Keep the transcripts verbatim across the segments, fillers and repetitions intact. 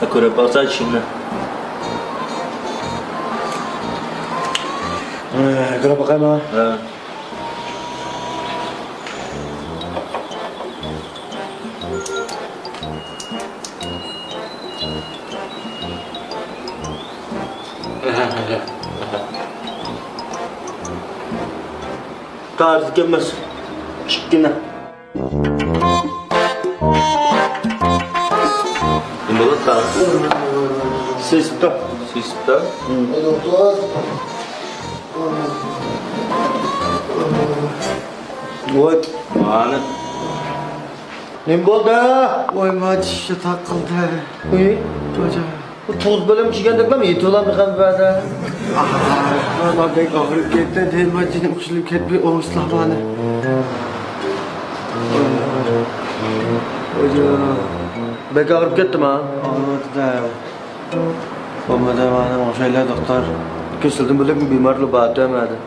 كۆرۈپ باقسا چىشىمنى. كۆرۈپ باقايمۇ؟ ھە. تازا ئىكەنمىز. كىچىككىنە. نېمە بولۇپ قالدى؟ سېسىپتا. سېسىپتا؟ ۋاي. مانا. نېمە بولدى؟ ۋاي، ما چىشى تاقىلدى. ئۇي؟ خوجا. بۇ توز بۆلۈم چۈشكەندەكلا يېتىۋالامدۇ خەنزۇ بەردە؟ ما بەك ئاغرىپ كەتتى، دېمە جېنىم قىشىلىپ كەتمەي ئوڭۇشلار بارنى. خوجا. بەك ئاغرىپ كەتتىما؟ ئاغرىۋاتىدۇ. بولمىدى مانا ئوڭشايلا دوختۇر. كېسىلدىن بۆلەك بىمارلار بار تەمەدە.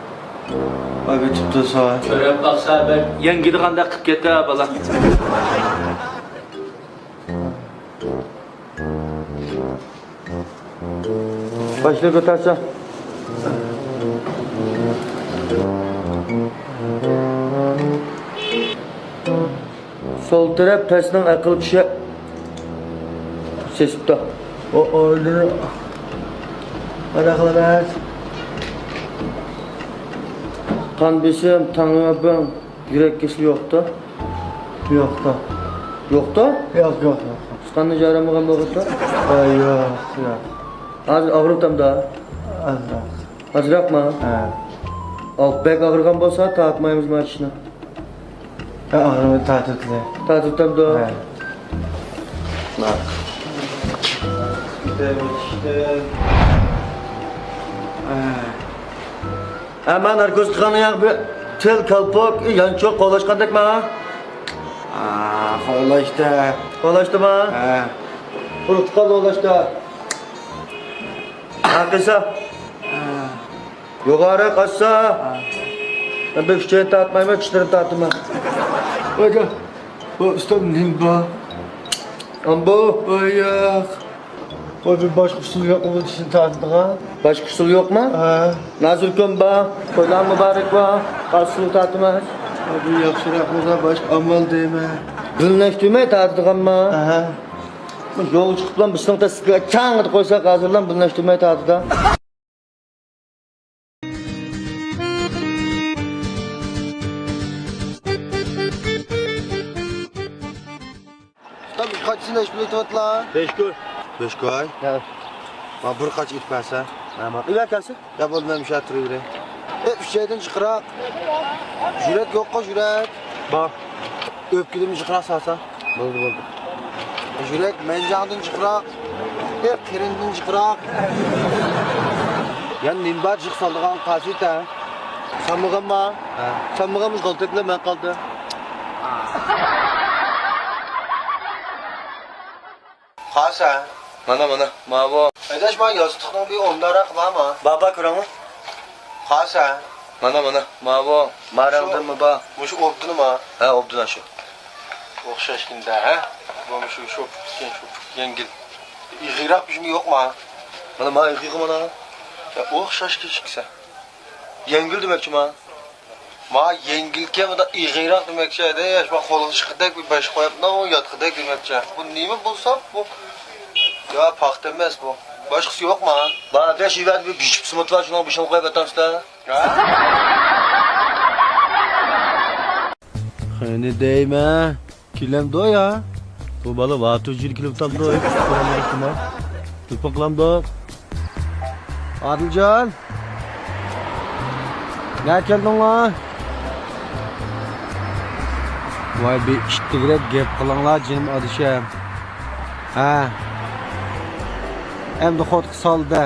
ئاي بېتىپتۇ ساڭا. كۆرۈپ باقسا بەك يەڭگىدىغاندەك قىلىپ كەتتى بالا. باشلىق ئۆتەرسە. سول تەرەپ پەسنىڭ ئەقىل كۈچى سېسىپتا. ئۇ ئورنىنى ئادا قىلىمىز. قان بېسىم، تەڭ يۈرەك كېسىلى يوقتا؟ يوقتا. يوقتا؟ يوق، يوق، يوق. سىقاننى جارالمىغان بولغۇتتا؟ ھە، يوق، يوق. ھازىر ئاغرىۋاتامدا؟ ئازراق. ئازراقما؟ ھە. ئاغ-، بەك ئاغرىغان بولسا تارتمايمىز ما چىشنى. ھە، ئاغرىمىدى، تارتىۋېتىلى. تارتىۋېتەمدۇ؟ ھە. ھە. ھە، مانا ناركوز قىلغان ياغ بىر تىل، كالپۇك، يانچۇق قولاشقاندەكما؟ ھە، قولاشتى. قولاشتىما؟ ھە. قۇرۇققان قولاشتى. ھە، قىلسا؟ ھە. يۇقىرى قاچسا. ھە. مەن بىر ئۈچەينى تارتمايمەن، چىشلىرىمنى تارتىمەن. ۋايجان، بۇ ئۇستام نېمە بار؟ ئامبۇ؟ ۋاي ياق. ۋاي، بىر باشقا ئۇسۇل يوقمۇ بۇ چىشنى تارتىدىغان؟ باشقا ئۇسۇل يوقما؟ ھە. نازىركۆم بار، تويلار مۇبارەك بار، قارشى ئۇسۇل تارتىمەن. ۋاي، بىر ياخشىراق بولسا باشقا ئامال دەيمەن. بىلنەشتۈرمەي تارتىدىغانما؟ ھە. يولغا چىقىپلا بىسىنىڭ تەستىقىگە چاڭ قويساق ھازىرلا بىلنەشتۈرمەي تارتىدۇ. ئۇستام، ئىككى قاچىسىنى ئېلىپ كېلىۋېتىۋاتلا. بەش كوي. بەش كوي؟ ھە. ماڭا بىر قاچا ئېلىپ بەرسە. ھە، ماڭا ئېلىپ كەلسە. يا بولدى، مەن مۇشۇ يەردە تۇرۇۋېرەي. ئېي، ئۈچەيدىن جىقراق. جۈرەك يوققۇ، جۈرەك. بار. ئۆپكىدىن جىقراق سالسا. بولدى، بولدى. يۈرەك مەنجاڭدىن جىقراق. ئېي، قېرىندىن جىقراق. يەنە نېمە بار جىق سالىدىغان قاسىيىت ھە؟ سالمىغانما؟ ھە. سالمىغان مۇشۇ غالتەك بىلەن مەن قالدىم. قارىسا. مانا، مانا، ماۋۇ. ھەيدەش، ما ياستۇقنىڭ بىر ئومدانراقى بارمۇ؟ بار، بار، كۆرۈڭلار. قارىسا. مانا، مانا، ماۋۇ. مارەڭدىنمۇ بار؟ مۇشۇ ئوبدىنىما؟ ھە، ئوبدىنا شۇ. ئوخشاشكىن-دە، ھە؟ بۇ مۇشۇ شوپۇرتكەن، شوپۇرتكەن يەڭگىل. ئېغىرراق بىرمۇ يوقما؟ مانا، ما ئېغىرغۇ مانا. يا، ئوخشاشكەن ئىككىسى. يەڭگىل دېمەكچىما؟ ما يەڭگىلكەن، مۇنداق ئېغىرراق دېمەكچى. ھەيدەش، ما قولغا چىققۇدەك بىر باشقا قويۇپلا، ئۇ ياتقۇدەك دېمەكچى. بۇ نېمە بولسا بۇ؟ يا، پاختا ئەمەس بۇ. باشقىسى يوقما؟ بار، ئاداش، يۈرەردە بىر گۈچۈپ سىمىت بار، شۇنىڭ بېشىنى قويۇپ ئاتامسىلەر. قېنى دەيمەن، كېلەمدۇ يا؟ بۇ بالا ۋاتۇجىل كېلىپ تامدۇ؟ تېلېفون قىلامدۇ؟ ئادىلجان! نە كەلدىڭلار؟ ۋاي، بىر ئىتتىكرەك گەپ قىلىڭلار، جېنىم ئادىشەم. ھە. ئەمدى خوتقا سالدى.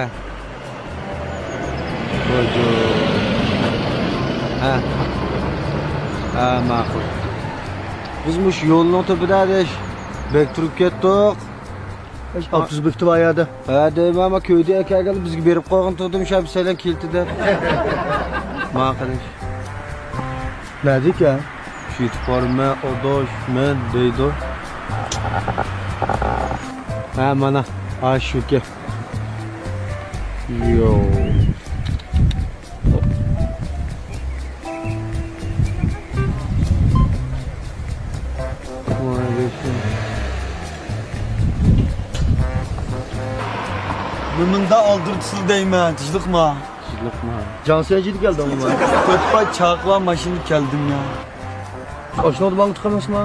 ھە. ھە، ماقۇل. بىز مۇشۇ يولنىڭ تۈپىدە ئاداش. بەك تۇرۇپ كەتتۇق. ئاپتوبۇس بېكىتى بار يەردە. ھە، دەيمەن، ئەمما كۆيدى ئەكەلگەندە بىزگە بېرىپ قالغىن تۇردۇم، شۇ سەلەن كېلتى دەپ. ماقۇل ئىش. نەدىكەن؟ شۇ يېتىپ بارىمەن، ئاداش، مەن دەيدۇ. ھە، مانا. ھا، شۇكەن. يو. نېمىنداق ئالدىرىتىسىز دەيمەن، تىنچلىقما؟ تىنچلىقما. جان سەنجىدە كەلدىڭمۇ؟ تۆت پاي چاقىلار ماشىنىدا كەلدىم يا. ئاشۇنىڭدا ماڭا تۇقىمەسما؟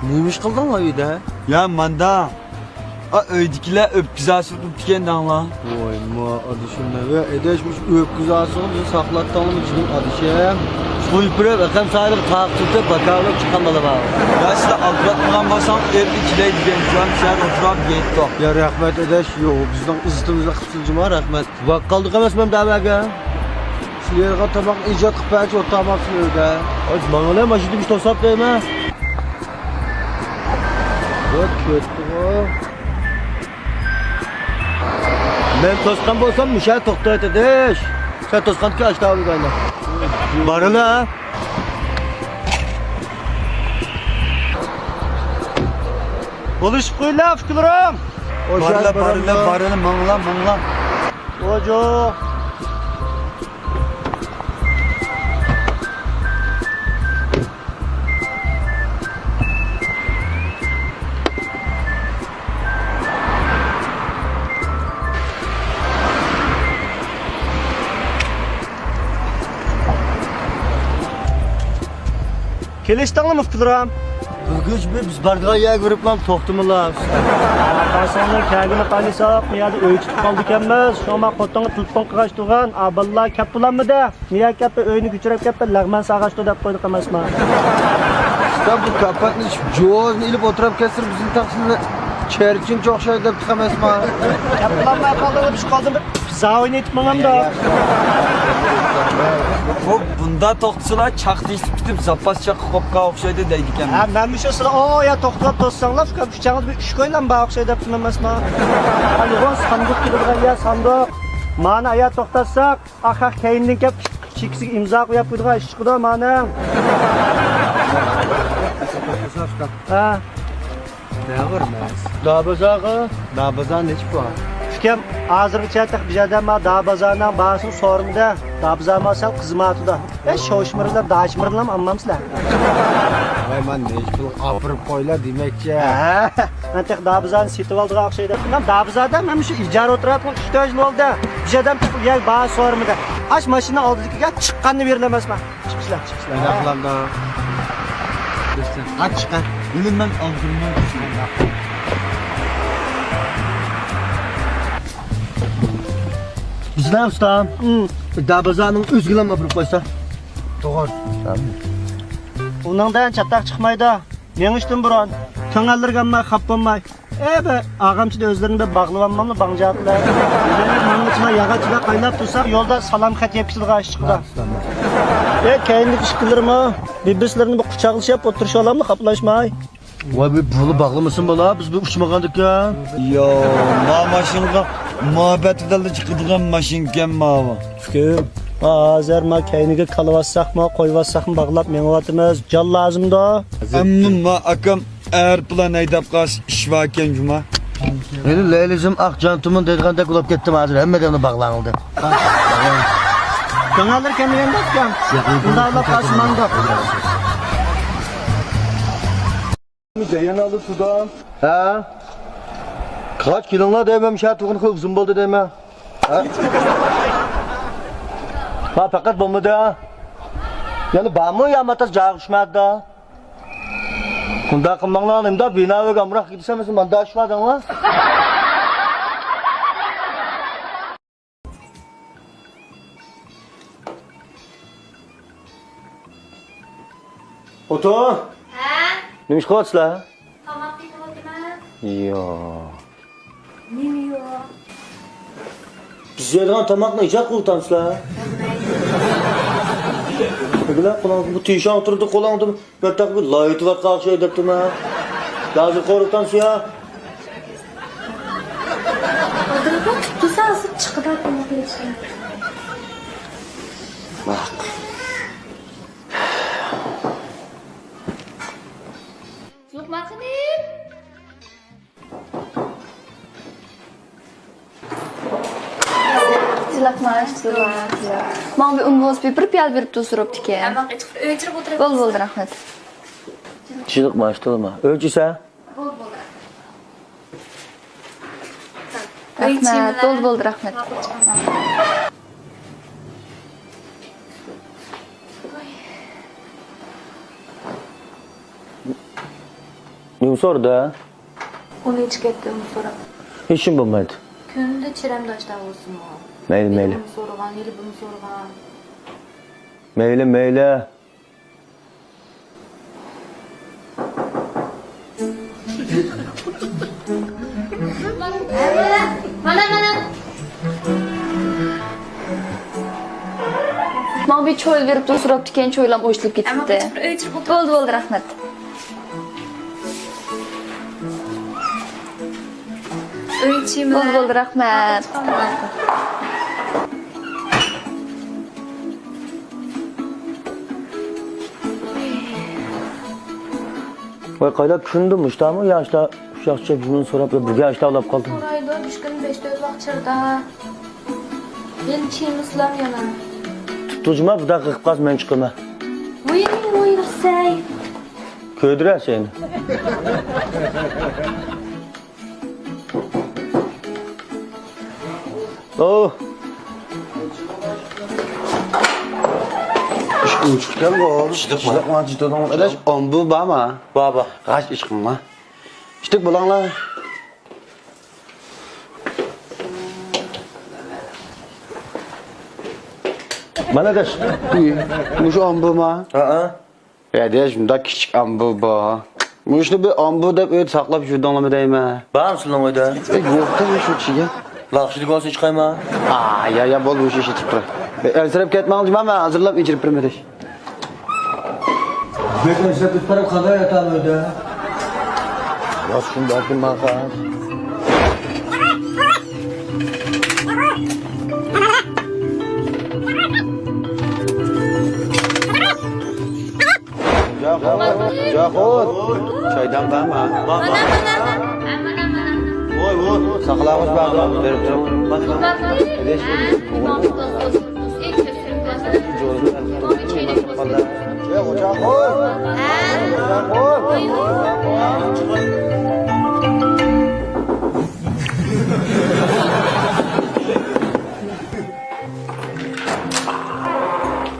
نېمە ئىش قىلدىڭلار ئۆيدە؟ يا ماندا. ئا، ئۆيدىكىلەر ئۆپكە زاسىرىپ تۇرۇپتىكەن دەڭلار. ۋاي ما ئادىشىم، ۋە ئەدەش، مۇشۇ ئۆپكە زاسىرىنى بىزنى ساقلاتتىڭلارمۇ جېنىم ئادىشىم؟ سويۇپ بېرىپ، ئەقەم سايلىق تاقىتىپ، باكاۋۇلۇپ چىققان بالا بار. يا سىلەر ئالدىراتمىغان بولساڭ، ئېرى كېلەي دېگەن جان شەھەر ئولتۇراپ يەيتتۇق. يا رەھمەت ئەدەش، يو، بىزنىڭ ئىززىتىمىزنى قىپسىز جۇما، رەھمەت. ۋاقىت قالدۇق ئەمەسمۇ دەۋەگە؟ سىلەرگە تاماق ئىجاد قىلىپ بەرچە ئولتۇرماپسىز ئۆيدە. ئاي، ماڭىلا، ماشىنىدا بىر توساپ دەيمەن. ۋاي، كەتتىغۇ. مەن توسقان بولسام، مۇشۇ يەردە توختايتتىش. سەن توسقاندىكى ئاشتا ئالىدۇ ئاينا. بارىلا. بولۇشۇپ قويلا، پۇكلىرىم. بارلا، بارلا، بارلا، ماڭلا، ماڭلا. ئوجو. كېلىشتىڭلارمۇ، پۇكلىرىم؟ بۈگۈن بىز بارىدىغان يەرگە بېرىپلا توختىمىلا. قارىساڭلار، كەلگىنى قاينىساق، بۇ يەردە ئۆي تۇتۇپ قالدىكەنمىز. شۇڭا خوتۇنغا تېلېفون قىلغاچ تۇرغان، ئا بالىلار كەپ بولالمىدى. نىيە كەپتۇ، ئۆينى كۆچۈرۈپ كەپتۇ، لەغمەن ساغاشتۇ دەپ قويدۇق ئەمەسما؟ سەن بۇ كاپاتنى ئىچىپ، جوزىنى ئېلىپ ئولتۇرۇپ كەتسىلا، بىزنى تەقسىرلە چېرچىنچە ئوخشايدۇ دەپتۇق ئەمەسما؟ گەپ قىلالماي قالدىم، چۈشۈپ قالدىم، بىر زاۋۇينى ئېيتىپ ماڭامدۇ. بۇ بۇندا توختىسىلا، چاق تېشىپ كېتىپ، زاپاس چاققا قوپقان ئوخشايدۇ دەيدىكەن. ھە، مەن مۇشۇ سىلەر ئۇ يەر توختىلاپ توسساڭلار، ئۇكام، ئۈچەڭلار بىر ئۈچ كويلام بار ئوخشايدۇ دەپتىم ئەمەسما؟ ھە، يوغان ساندۇق كېلىدىغان يەر ساندۇق. مانا ئايا توختاتساق، ئاخا كەينىدىن كەپ چېكىسىگە ئىمزا قويۇپ قويىدىغان ئىش چىقىدۇ مانا. ھە. دەۋرمەس. دابازاغا؟ دابازا نېچە پۇ؟ ئۇكام، ھازىرغىچە تېخى بىر يەردە ما دابازانىڭ باھاسىنى سورىمىدى. دابازا ما سەل قىزماتىدۇ. ئە، شوشمىرىلار، داشمىرىلام ئالمامسىلەر؟ ۋاي، مانا نېچە پۇل ئاپىرىپ قويلا دېمەكچى. ھە، مەن تېخى دابىزانى سېتىۋالىدىغان ئوخشايدۇ. مەن دابىزادا مەن مۇشۇ ئىجارە ئولتۇراتقان ئۈچ تۆت يىل بولدى. بىر يەردە پۇل يەر باھا سورىمىدى. ئاش ماشىنا ئالدىدىكىگە چىققاننى بېرىلەمەسمەن. چىقىشلار، چىقىشلار. مەن ئاقلامدا. ئاچ چىقار. بىلىمەن ئالدىمنى. بىزلەر ئۇستام. دابازانىڭ ئۆزىگىلا ئاپىرىپ قويسا. توغرا. ئۇنىڭدىن چاتاق چىقمايدۇ. مېڭىشتىن بۇرۇن، كۆڭۈللىرىگە ئالماي، خاپا بولماي. ئە، بىر ئاغامچىدا ئۆزلىرىنى بىر باغلىۋالماملا، باڭجا قىلار. ماڭغىچىلا ياغاچىدا قايناپ تۇرساق، يولدا سالام خەت يېپىشىدىغان ئىش چىقىدۇ. ئە، كەينىدىكى ئىككىلىرىمۇ بىر-بىرسىلىرىنى بىر قۇچاقلىشىپ ئولتۇرۇشۇۋالاملا، خاپىلاشماي. ۋاي، بىر پۇلى باغلىمىسۇن بالا، بىز بىر ئۇچمىغاندىكىن. يو، ما ماشىنىغا مۇھەببەت بىلەنلا چىقىدىغان ماشىنىكەن ماۋۇ. ئۇكام، ھازىر ما كەينىگە كالىۋاتساقمۇ، قويۇۋاتساقمۇ باغلاپ مېڭىۋاتىمىز. جان لازىمدۇ؟ ئەمما ما ئاكام ئايروپىلان ھەيدەپ قالسا ئىش باركەن جۇما. مېنى لەيلىزىم ئاق جانتىمۇن دەيدىغاندەك بولۇپ كەتتىم ھازىر. ھەممە دەمنى باغلاڭلىدىم. كۆڭۈللىرى كەلمىگەندەك ئىكەن. ئۇنداقلا قالسا ماڭدۇق. جەيەن ئالدى سۇدا. ھە؟ قاچ كېلىڭلار دەيمەن، شۇ تۇغۇن خىل ئۇزۇن بولدى دەيمەن. ھە؟ ھا، پەقەت بولمىدى. يەنە بارمۇ يا ماتاس جايغا چۈشمەدى؟ ئۇنداق قىلماڭلار، نېمىدا بىنا ئۆيگە ئامراق كېتىسەن، مانداق ئىش بار دەڭلار. خوتۇن! ھە؟ نېمە ئىش قىلىۋاتىسىلەر؟ تاماق پىشۇرۇۋاتىمەن. يا. نېمە يوق؟ بىز يەيدىغان تاماقنى ئىجاد قىلىۋاتامسىلەر؟ بۈگۈن قولۇڭ بۇ تىشاڭ تۇرىدۇ، قولۇڭدا. مەن تېخى بىر لايىتىۋاتقان ئوخشايدۇ دەپتىمەن. ھازىر قورقۇتامسىز يا؟ ئالدىرىغا تۇتسا ئاسىپ چىقىدۇ. ماق. لوقمان خېنىم. ماڭا بىر ئۇن بولسا بىر پىيالە بېرىپ تۇرسا بوپتىكەن. بولدى، بولدى، رەھمەت. چىلىق ماش تولىما. ئۆي ئىچىسە؟ رەھمەت، بولدى، بولدى، رەھمەت. نېمە سورىدى؟ ئۇنى ئىچكەتتىم سوراپ. ھېچنېمە بولمايدۇ. كۈندە چىرەمداشلار بولسۇنمۇ؟ مەيلى، مەيلى. بىرىمۇ سورىغان، ھېلى بىرىمۇ سورىغان. مەيلى، مەيلى. مانا، مانا. ماڭا بىر چويلا بېرىپ تۇرسا بوپتىكەن، چويلام ئوشۇلۇپ كېتىپتۇ. بولدى، بولدى، رەھمەت. ئۆي ئىچىمۇ؟ بولدى، بولدى، رەھمەت. ۋاي، قايلاپ چۈشۈندۈم، مۇشتامۇ ياشلار ئۈچ ياشچە بىزدىن سوراپ، بىر ياشتا ئۇلاپ قالدىم. سورايدۇ، ئۈچ كۈن بەش تۆت ۋاق چىردا. يەنە چىمىسلام يەنە. تۇتۇلجىما بۇنداق قىلىپ قالسا مەن چىقىمەن. ۋۇي، ۋۇي، سەي. كۆيدۈرە سېنى. ئوو. ئىشىك ئوچۇقكەنغۇ. ئىشلىق مانا جىتىدىڭ. ئاداش، ئامبۇ بارمۇ؟ بار، بار. غاچ ئىشقىڭ بار. ئىشتىك بولۇڭلار. مانا ئاداش. مۇشۇ ئامبۇما؟ ھەئە. يا ئاداش، مۇنداق كىچىك ئامبۇ بار. مۇشۇنى بىر ئامبۇ دەپ ئۆيدە ساقلاپ يۈردۈڭلارمۇ دەيمەن. بارمۇ سىلىڭ ئۆيدە؟ ئەي، يوقتۇ شۇ كىشىگە. لاخشىدىكى بولسا ئىچقايما؟ ئا، يا، يا، بول، بۇ ئىش ئېچىپ تۇر. ئەنسىرەپ كەتمەڭ جۇما، مەن ھازىرلاپ ئېچىرىپ بېرىمەن ئاداش. بەك ئەنسىرەپ كېتىپ قاراپ قالدى ياتاقنىڭ ئۆيدە. راست شۇنى بەرگىن ماڭا. جاخۇت، جاخۇت. چايدان بارمۇ؟ بار، بار. ۋوي، ۋوي. ساقلاۋۇز بارمۇ؟ بېرىپ تۇرۇڭ.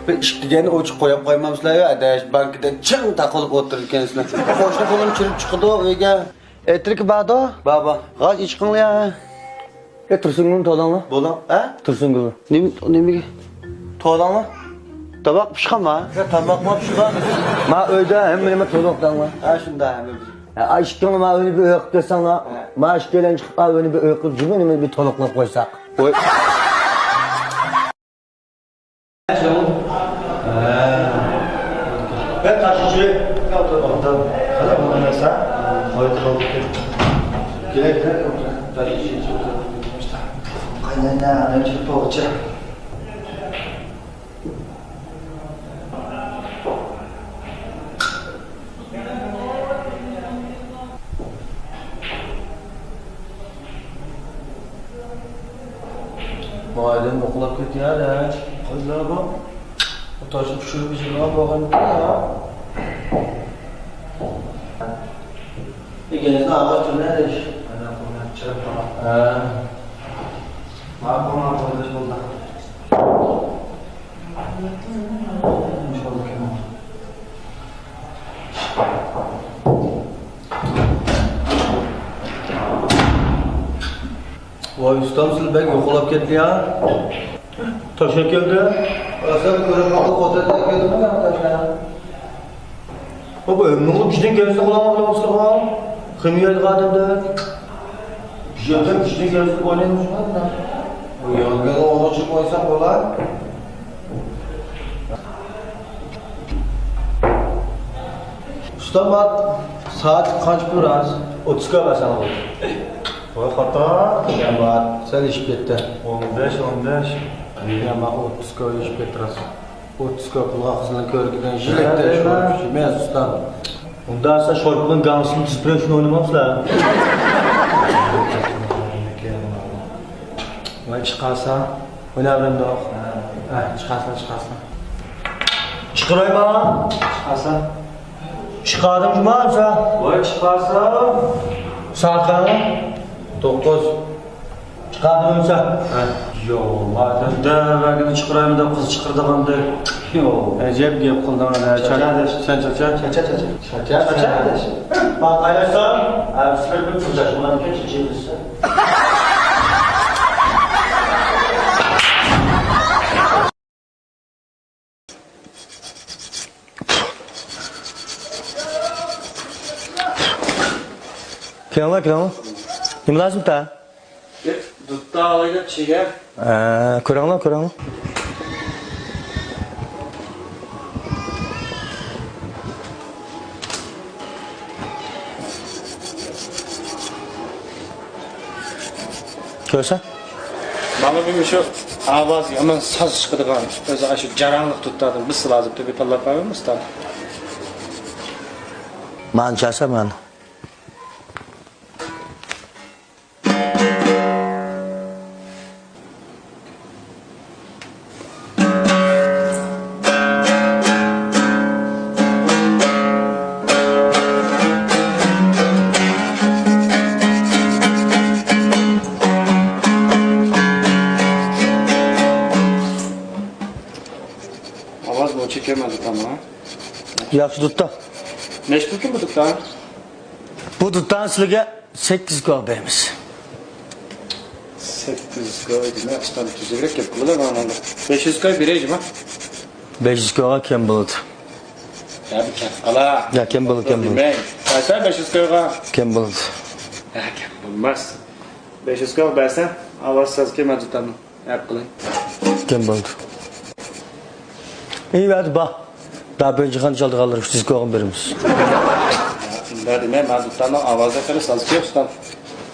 بىر ئىشىك دېگەننى ئوچۇق قويۇپ قويمامسىلەر يا ئاداش؟ بانكىدا چىڭ تاقىلىپ ئولتۇرىدىكەنسىلەر. قوشنا قولۇم چىرىپ چىقىدۇ ئۆيگە. ئېلېكتىرىكى باردۇ؟ بار، بار. غاز ئىشقىڭلار يا. ئە، تۇرسۇنگۈلنى تولۇڭلار. بولۇڭ، ھە؟ تۇرسۇنگۈل. نېمە، نېمىگە؟ تولۇڭلار. تاماق پىشقانما؟ يا، تاماقمۇ پىشقان. ما ئۆيدە ھەممە نېمە تولۇق دەڭلار. ھە، شۇنداق ھەممە. ھە، ئىشىكىڭنى ما ئۆينى بىر ئۆقۈپ كەتسەڭلار. ھە. ما ئىككىيلەن چىقىپ ئا ئۆينى بىر ئۆقۈپ، جۈمە نېمە بىر تولۇقلاپ قويساق. ۋوي. بەك تاشلىشى. قاينانا، ئانام چىقىپ بولغۇچە. مايدىن ئوقلاپ كېتىيەلەر. قىزلار بۇ تاشنى چۈشۈرۈپ يېسىلىغان بولغانمىكىن يا؟ ئىككىنچىسىنى ئاغاچ تۈرمەيلى. ئانا قولىنى چىرىپ قالا. ھە. ماقۇل، ماقۇل، بولدى. ۋاي ئۇستام، سىلى بەك يوقىلاپ كەتتى يا. تاشا كەلدى. سەن كۆرۈپ باققىلى خوتەندىن كەلدىڭمۇ يا تاشا؟ بابا، ئۆمرۈڭلۈك كۈچتىن كەلسە قۇلاڭغا بىلەن ئۇسۇلغا. خىمىيەلىك ئادەمدە. بىر يەردە كۈچتىن كەلسە ئوينايمىز. بۇ يانگىنى ئوڭۇشۇپ قويساق بولا. ئۇستام، سائەت قانچە پۇل راست؟ ئوتتۇزكا بەرسەڭ بولدى. ۋاي خاتا. يا بار، سەل ئېشىپ كەتتى. ئون بەش، ئون بەش. يا ماقۇل، ئوتتۇزكا ئېشىپ كەتتى راست. ئوتتۇزكا پۇلغا قىزنىڭ كۆركىدىن ژىلەتتە شورپا ئىچىمىز ئۇستام. ئۇنداق دېسە شورپىنىڭ گاڭسىنى تۇتۇپ بېرىپ شۇنى ئوينىمامسىلەر؟ ۋاي چىقارسا. ئويناۋېرىمدۇق؟ ھە، چىقارسىلا، چىقارسىلا. چىقىرايما؟ چىقارسىلا. چىقاردىم جۇما ئەمسە. ۋاي، چىقارسا. سائەت قانچە؟ توققۇز. چىقاردىم ئەمسە. ھە. يو، مادەم دەۋەرگىنى چىقىرايمەن دەپ قىز چىقىرىدىغاندەك. يو. ئەجەب گەپ قىلدىڭ ھە. چاچا ئاداش. سەن چاچا. چاچا، چاچا. چاچا، چاچا ئاداش. باقايلىسام، ئەمسە بىر پۇل تاشلىمىدىكەن، چېچىۋېتىسەن. كىرىڭلار، كىرىڭلار. نېمە لازىم تا؟ بىر دۇتتا ئالاي دەپ چىگە. ئە، كۆرۈڭلار، كۆرۈڭلار. كۆرسە؟ مانا بۇ مۇشۇ ئاۋاز يامان ساز چىقىدىغان، ئۆزى ئاشۇ جاراڭلىق دۇتتادىن بىرسى لازىم، تېپىپ تاللاپ بەرمەيمۇ ئۇستام؟ مانا چالسا مانا. ئاۋاز بۇ چېكەمدۇ تامام؟ ياخشى دۇتتا. نەچچە پۇلكىن بۇ دۇتتا؟ بۇ دۇتتانى سىلىگە سەككىز كوي بېرىمىز. سەككىز كوي دېمە، ئۇستام تۈزۈكرەك گەپ قىلىدۇ مانا. بەش يۈز كوي بېرەي جۇما. بەش يۈز كويغا كەم بولىدۇ. يا بىر كەپ قالا. يا، كەم بولىدۇ، كەم بولىدۇ. دېمەي. بەرسە بەش يۈز كويغا. كەم بولىدۇ. يا، كەم بولماس. بەش يۈز كويغا بەرسە، ئاۋاز سازكى مەن تۇتامەن. ھەق قىلىڭ. كەم بولدى. ئېي، بەردى، با. داپىنچىخان چالىدىغانلار ئۈچ يۈز كويغا بېرىمىز. شۇنداق دېمە، مەن دۇتاننىڭ ئاۋازى قېرى ساز كۆپ ئۇستام.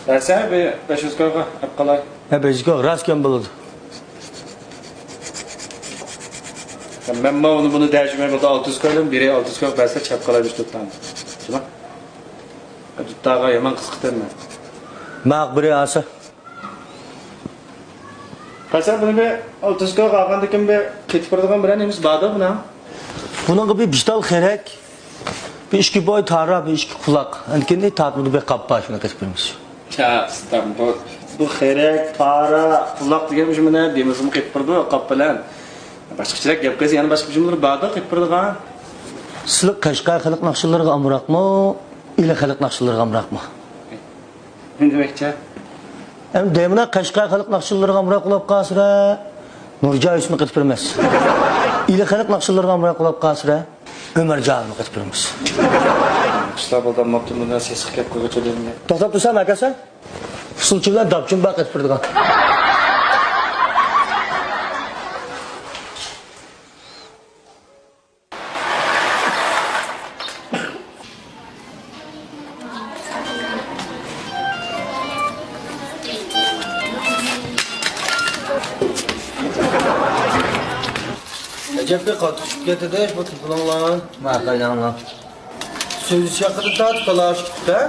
بەرسە بىر بەش يۈز كويغا ئەپ قالاي. ھە، بەش يۈز كويغا راست كەم بولىدۇ. مەنمۇ ئۇنى بۇنى دەشمەي بولدى، ئالتە يۈز كويدىن بېرى ئالتە يۈز كويغا بەرسە چەپ قالاي مۇشۇ دۇتاننى. شۇنداق. دۇتاغا يامان قىزىقىپتىمەن. ماق بىرى ئالسا. قاچان بۇنى بىر ئالتە يۈز كويغا ئالغاندىكىن بىر قېتىپ بېرىدىغان بىرەر نېمىسى باردۇ بۇنىڭ؟ بۇنىڭغا بىر بىش تال خېرەك، بىر ئىككى بوي تارا، بىر ئىككى قۇلاق. ئەنكىننى تارتمىدا بىر قاپ بار، شۇنى قېتىپ بېرىمىز. يا ئۇستام، بۇ، بۇ خېرەك، تارا، قۇلاق دېگەن مۇشۇ مانا دېمىزىمۇ قېتىپ بېرىدۇ، قاپ بىلەن. باشقىچىراق گەپ قىلسا، يەنە باشقا بۇيۇملار باردۇ، قېتىپ بېرىدىغان. سىلەر قەشقەر خەلق ناخشىلىرىغا ئامراقمۇ، ئىلى خەلق ناخشىلىرىغا ئامراقمۇ؟ نېمە دېمەكچى؟ ئەمدى دەيمەن، قەشقەر خەلق ناخشىلىرىغا ئامراق بولۇپ قالسىلە، نۇرجان يۈسۈپنى قېتىپ بېرىمىز. ئىلى خەلق ناخشىلىرىغا ئامراق بولۇپ قالسىلە، ئۆمەرجاننى قېتىپ بېرىمىز. ئىشلار بولدى، ماپتۇ بۇنى سېسىق گەپ قىلغۇچە دېدىم. توختاپ تۇرسام، ئاكا سەن؟ ئۇسسۇلچى بىلەن داپچىمۇ بار قېتىپ بېرىدىغان. ئەجەبكى قاتتىق چۈشۈپ كەتتى-دە بۇ تېلېفونۇڭلار. ما قايناڭلار. سۆزلىشىش ھەققىدە تارتىپ تالاشىپ كېتىپتۇ-ھە؟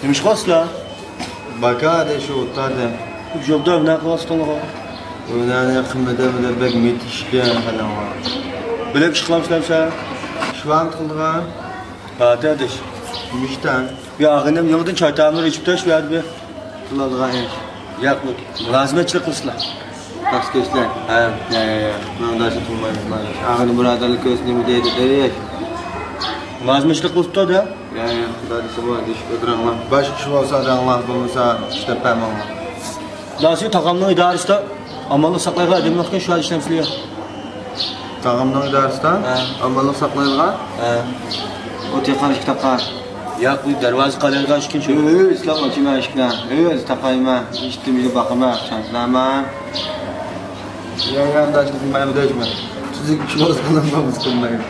نېمە ئىش قىلىۋاتىسىلەر؟ باكا دە شۇ ئوتتۇرىدە. يولدا نە قىلىۋاتىسىلەر؟ ئۆيلەرنى قىممىتى بىلەن بەك مېتىشكەن خەلقلەر. بىلەك ئىش قىلامسىلەر سەن؟ شۇ ۋاقىت قىلىدىغان. ھە، دەدىش. نېمە ئىشتان؟ يا ئاغىنەم يېڭىدىن چاي تائاملىرى ئېچىپتۇ، شۇ يەردە بىر. قىلىدىغان ئىش. ياق، مۇلازىمەتچىلىك قىلىسىلەر. راست كۆرسىلەر. ھە. يا، يا، يا. مۇنداق ئىش قىلمايمىز، مانا. ئاغىنە بۇرادەرلىك كۆرسە نېمە دەيدۇ، دەيدۇ. مۇلازىمەتچىلىك قىلىپتۇ-دە. يا، يا، خۇدا دېسە بولىدۇ، ئىش ئۆتۈرۈڭلار. باشقا ئىش بولسا دەڭلار، بولمىسا ئىشلەپ بەرمەڭلار. داسى تاغامنىڭ ئىدارىسىدا ئامانلىق ساقلايدىغان ئادەم يوقكەن، شۇ يەردە ئىشلەمسىلەر. تاغامنىڭ ئىدارىسىدا؟ ھە. ئامانلىق ساقلايدىغان؟ ھە. ئوت يېقىدىغان ئىككى تاقا. ياق، بۇ دەرۋازا قالايدىغان ئىككىنچى. ئۆي، ئىسلام ئاچىمەن ئىشىكنى. ئۆي، ئۆزى تاقايمەن. ئىشتىم يۈرۈپ باقىمەن، چانسىلارمەن. ياڭ ئانداشنى قىلمايمەن دەيمەن. تۈزۈك ئىش بولسا قىلىمەن، بولمىسا قىلمايمەن.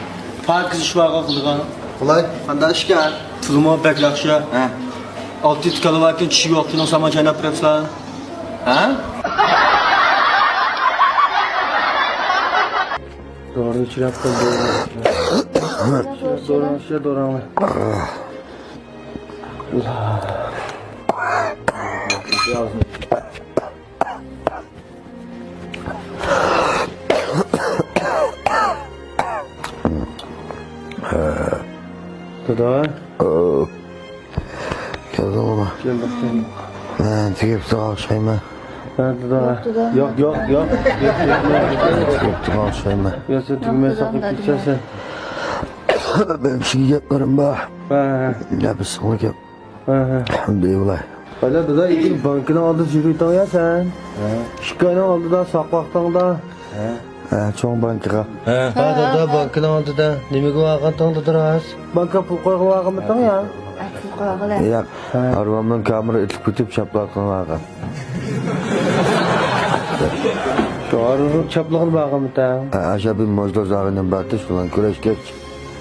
پاكىز ئىش بارغا قىلىدىغان. قىلاي، قانداق ئىشكەن؟ پۇلىمۇ بەك ياخشى. ھە. ئالتە يەتتە كالۋاكىن چىشى يوق كىنو سامان چايناپ بېرەمسىلەر؟ ھە؟ دورىنى چىراپ قىل، دورىنى. دورىنى، دورىنى. ئاللا. دادا. كەلدىڭمۇ؟ كەلدۇق، كەلدۇق. مەن تېگىپ تۇرغان ئوخشايمەن. ھە، دادا. ياق، دادا. ياق، ياق، ياق. تېگىپ تۇرغان ئوخشايمەن. يا، سەن تۈگمەي ساقلاپ كېتىسەن. مېنىڭ كىشىگە گەپلىرىم بار. ھە، ھە. نەپىسىڭلار گەپ. ھە، ھە. دەيۋالاي. ۋالا دادا، ئىككى بانكىنىڭ ئالدىدا يۈرۈۋېتىڭ يا سەن. ھە. ئىككى ئاينىڭ ئالدىدا ساقلاقتىڭدا. ھە. ھە، چوڭ بانكىغا. ھە. ھە، دادا، بانكىنىڭ ئالدىدا. نېمىگە بارغانتىڭ دادا راست؟ بانكا پۇل قويغىلى بارغانمىتىڭ يا؟ ھە، پۇل قويغىلى. ياق. ھە. ھارۋامنىڭ كامېرا ئېتىلىپ كېتىپ چاپلاققىلى بارغان. شۇ ھارۋامنىڭ چاپلىقىنى بارغانمىتىڭ؟ ھە، ئاشۇ بىر موزدوز ئاغىنەم بارتى، شۇ بىلەن كۆرۈشكەچ.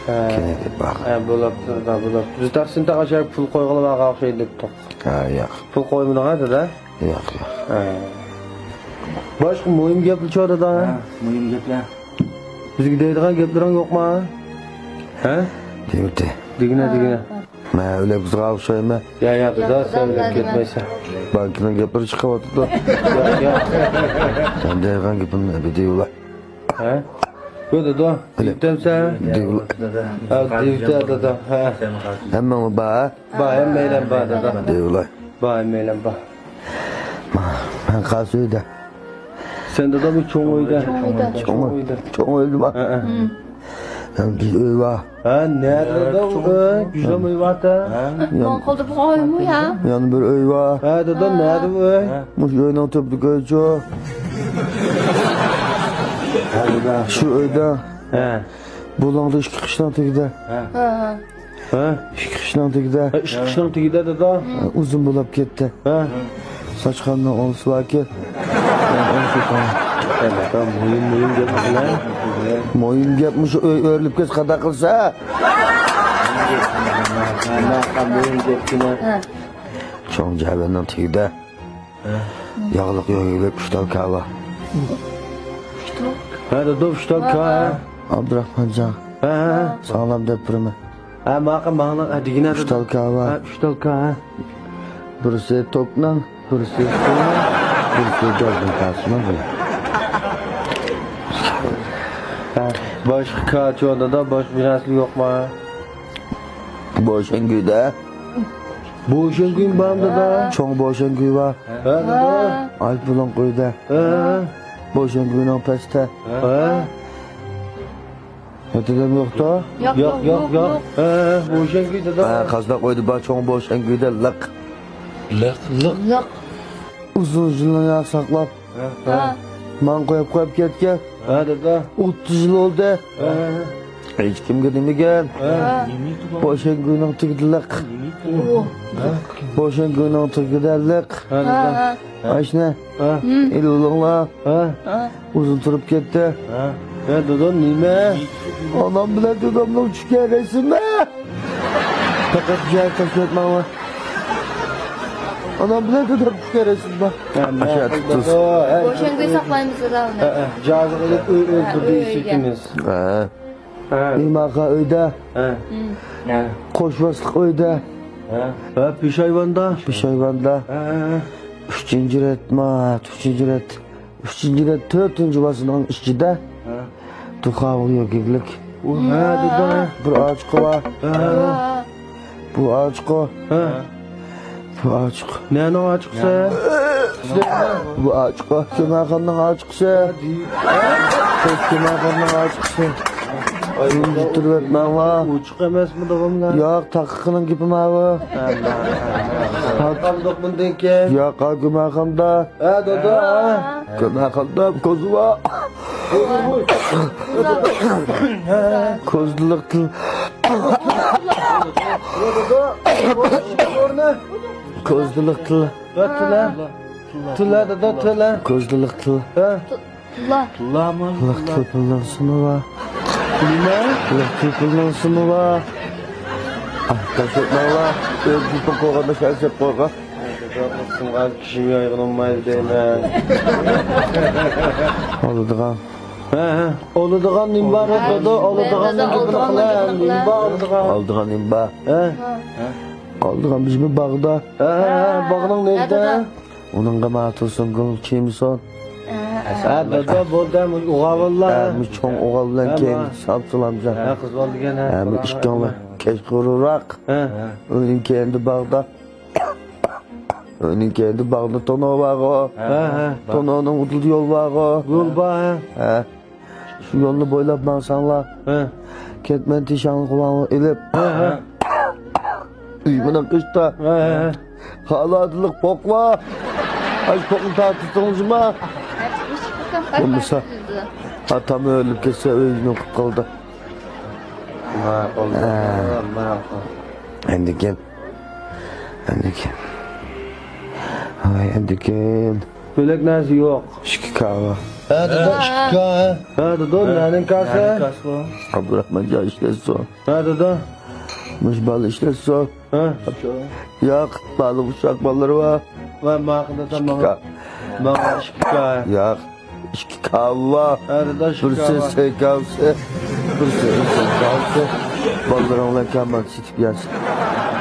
ھە. كېيىن بارغان. ھە، بولاپتۇ دادا، بولاپتۇ. بىز تەقسىمدە ئاشۇ پۇل قويغىلى بارغان ئوخشايدۇ دەپتۇق. ھە، ياق. پۇل قويمىدىڭ ھە دادا؟ ياق، ياق. ھە. باشقا مۇھىم گەپلەر چۇ دادا؟ ھە، مۇھىم گەپلەر. بىزگە دەيدىغان گەپلىرىڭ يوقما؟ ھە؟ دېمىدى. دېگىنە، دېگىنە. مەن ئۆيلەپ قىزغا ئوخشايمەن. يا، يا، دادا، سەن ئۆيلەپ كەتمەيسەن. بانكىنىڭ گەپلىرى چىقىۋاتىدۇ. يا، يا. سەن دەيدىغان گېپىمنى بىر دېيىۋال. ھە؟ بۇ دادا، دېيىپتەمسەن؟ دېيىۋال. ھە، دېيىپتە دادا. ھە. ھەممىڭ بار، ھە؟ بار، ھەممەيلەن بار دادا. دېيىۋال. بار، ھەممەيلەن بار. مەن قايسى ئۆيدە؟ سەن دادا بۇ چوڭ ئۆيدە. چوڭ ئۆيدە. چوڭ ئۆيدە. چوڭ ئۆيدە بار. ھە، ھە. يەنە بىر ئۆي بار. ھە، نەدە دادا ئۇ ئۆي؟ گۈزەل ئۆي بار-تە. ھە. يەنە، يەنە بىر ئۆي بار. ھە دادا، نەدە ئۇ ئۆي؟ مۇشۇ ئۆينىڭ تۆپىدىكى ئۆيچۇ. شۇ ئۆيدە. ھە. بۇلۇڭدا ئىككى قىشنىڭ تېگىدە. ھە. ھە؟ ئىككى قىشنىڭ تېگىدە. ھە، ئىككى قىشنىڭ تېگىدە، دادا. ئۇزۇن بولاپ كەتتى. ھە. ساچخانىنىڭ ئوڭسى باركى. مۇھىم، مۇھىم گەپ قىلە. مۇھىم گەپ مۇشۇ ئۆي ئۆرۈلۈپ كەتسە قانداق قىلسا؟ مۇھىم گەپكىنە. چوڭ جەۋەننىڭ تېگىدە. ھە. ياغلىق يۆگىلىك ئۈچ تال كاۋا. ھە، دادا، ئۈچ تال كاۋا. ئابدۇراخمانجان. ھە، ھە. ساڭلام دەپ بېرىمەن. ھە، ماقا ماڭلا، ھە، دېگىنە ئۈچ تال كاۋا. ھە، ئۈچ تال كاۋا. بىرسى توپنىڭ، بىرسى سۇنىڭ، بىرسى گازنىڭ كاسىنىڭ بىلەن. ھە، باشقا كاچو دادا، باشقا بىر نەرسە يوقما؟ بوشەنگۈيدە. بوشەنگۈيمۇ بارمۇ دادا؟ چوڭ بوشەنگۈي بار. ھە، دادا. ئايپۇلۇڭ قويدا. ھە. بوشەنگۈينىڭ پەستە. ھە. ھە، دادام يوقتا؟ ياق، ياق، ياق، ياق. ھە، بوشەنگۈي دادا. ھە، قازناق قويدا بار، چوڭ بوشەنگۈيدە لىق. لىق، لىق. لىق. ئۇزۇن يىلنى يا ساقلاپ. ھە. ماڭا قويۇپ قويۇپ كەتكەن. ھە، دادا. ئوتتۇز يىل بولدى. ھە. ھېچكىمگە دېمىگەن. ھە. بوشەنگۈينىڭ تېگىدە لىق. ئۇ. بوشەنگۈينىڭ تېگىدە لىق. ھە، دادا. ھە. ئاشنە. ھە. ئېلىۋېلىڭلار. ھە. ئۇزۇن تۇرۇپ كەتتى. ھە. ھە، دادا، نېمە؟ ئانام بىلەن دادامنىڭ چۈشكەن رەسىمى. پەقەت بۇ يەرگە تاشلاپ ماڭا. ئانام بىلەن دادام چۈشكەن رەسىمى بار. ھە، ماقۇل دادا. بوشەنگۈي ساقلايمىز دادا ئۇنى. ھە، ھە. جازىغا ئېلىپ ئۆي، ئۆي، ھە، بىردە ئۆيگە. ئىشلىتىمىز. ھە. ھە. ئىماقا ئۆيدە. ھە. ھە. قوشۋاسلىق ئۆيدە. ھە. ھە، پېشايۋاندا. پېشايۋاندا. ھە، ھە، ھە. ئۈچىنچى رەت، ما، ئۈچىنچى رەت. ئۈچىنچى رەت، تۆتىنچى باسىنىڭ ئىچىدە. ھە. دۇخاۋا يۆگەكلىك. ھە، دادا. بىر ئاچىقى بار. ھە. بۇ ئاچىقى. ھە. بۇ ئاچىق. نەنىڭ ئاچىقىسى؟ بۇ ئاچىقى. كۆمەخانىنىڭ ئاچىقىسى. قىز كۆمەخانىنىڭ ئاچىقىسى. ئۇنى تۇتۇۋەتمەڭلار. ئوچۇق ئەمەسمۇ داغاملار؟ ياق، تاقىقىنىڭ گېپى ماۋۇ. قالدۇق بۇندىن كېيىن. ياق، كۆمەخانىدا. ھە، دادا. كۆمەخانىدا كوزا بار. كوزىلىق تىل. كوزىلىق تىل. تىل، ھە، دادا، تىل، ھە. كوزىلىق تىل. ھە؟ تىللامۇ؟ لىق تىل پىلنىڭ سىمى بار. نېمە؟ لىق تىل پىلنىڭ سىمى بار. ئاھ، تاشلىماڭلار. ئۆز گېپىڭ قويغاندا شەرسەپ قويغان. سىڭغان كىشىم يايغىنىڭ مايلى دەيمەن. ئالىدىغان. ھە، ھە. ئالىدىغان نېمە بار دادا؟ ئالىدىغان نېمە بار؟ ئالىدىغان. ئالىدىغان نېمە بار؟ ھە؟ ئالىدىغان بىزمۇ باغدا. ھە، ھە، ھە. باغنىڭ نېرىدە؟ ئۇنىڭغا ما تۇرسۇنگۈل چىمسون. ھە، دادا، بولدى، مۇشۇ ئوغۇل بالىلار. ھە، مۇشۇ چوڭ ئوغۇل بىلەن ھە، كېيىن ما. ساپ سالامجان. ھە، قىز بالىدىكەن، ھە. ھە، مۇشۇ ئىككىڭلار كەچ قۇرۇراق. ھە. ئۆينىڭ كەينىدە باغدا. ئۆينىڭ كەينىدە باغدا تونۇر بارغۇ. ھە، ھە. تونۇرنىڭ ئۇدۇلدا يول بارغۇ. يول بار، ھە. ھە. شۇ يولنى بويلاپ ماڭساڭلار، ھە. كەتمەن تېشەڭلىك قۇلاڭلار ئېلىپ. ھە، ھە. ئۈجمىنىڭ قىشتا. ھە، ھە. خالادىلىق پوق بار. ئاشۇ پوقنى تارتىسىڭىزما؟ بولمىسا، ئاتام ئۆلۈپ كەتسە، ئۆينى قىلىپ قالدى. ماقۇل. ھە. ماقۇل. ئەندىكىن. ئەندىكىن. ھاي، ئەندىكىن. بۆلەك نەرسە يوق. ئىككى كاۋا. ھە، دادا، ئىككى كاۋا، ھە. ھە، دادا، نەنىڭ كاسى؟ ئابدۇراخمانجان ئىشلەتسۇن. ھە، دادا. مۇشۇ بالا ئىشلەتسۇن. ھە. ياق، بالا ئۇششاق بالىلىرى بار. ۋە ماقۇل دادا، ماڭا. ئىككى كاۋا. ماڭا ئىككى كاۋا. ياق، ئىككى كاۋا. ھە، دادا، ئىككى بىرسى كاۋا. سەي كاۋىسى، بىرسى ئىنسان كاۋىسى. بالىلىرىڭ بىلەن كامال سېتىپ يەرسىز.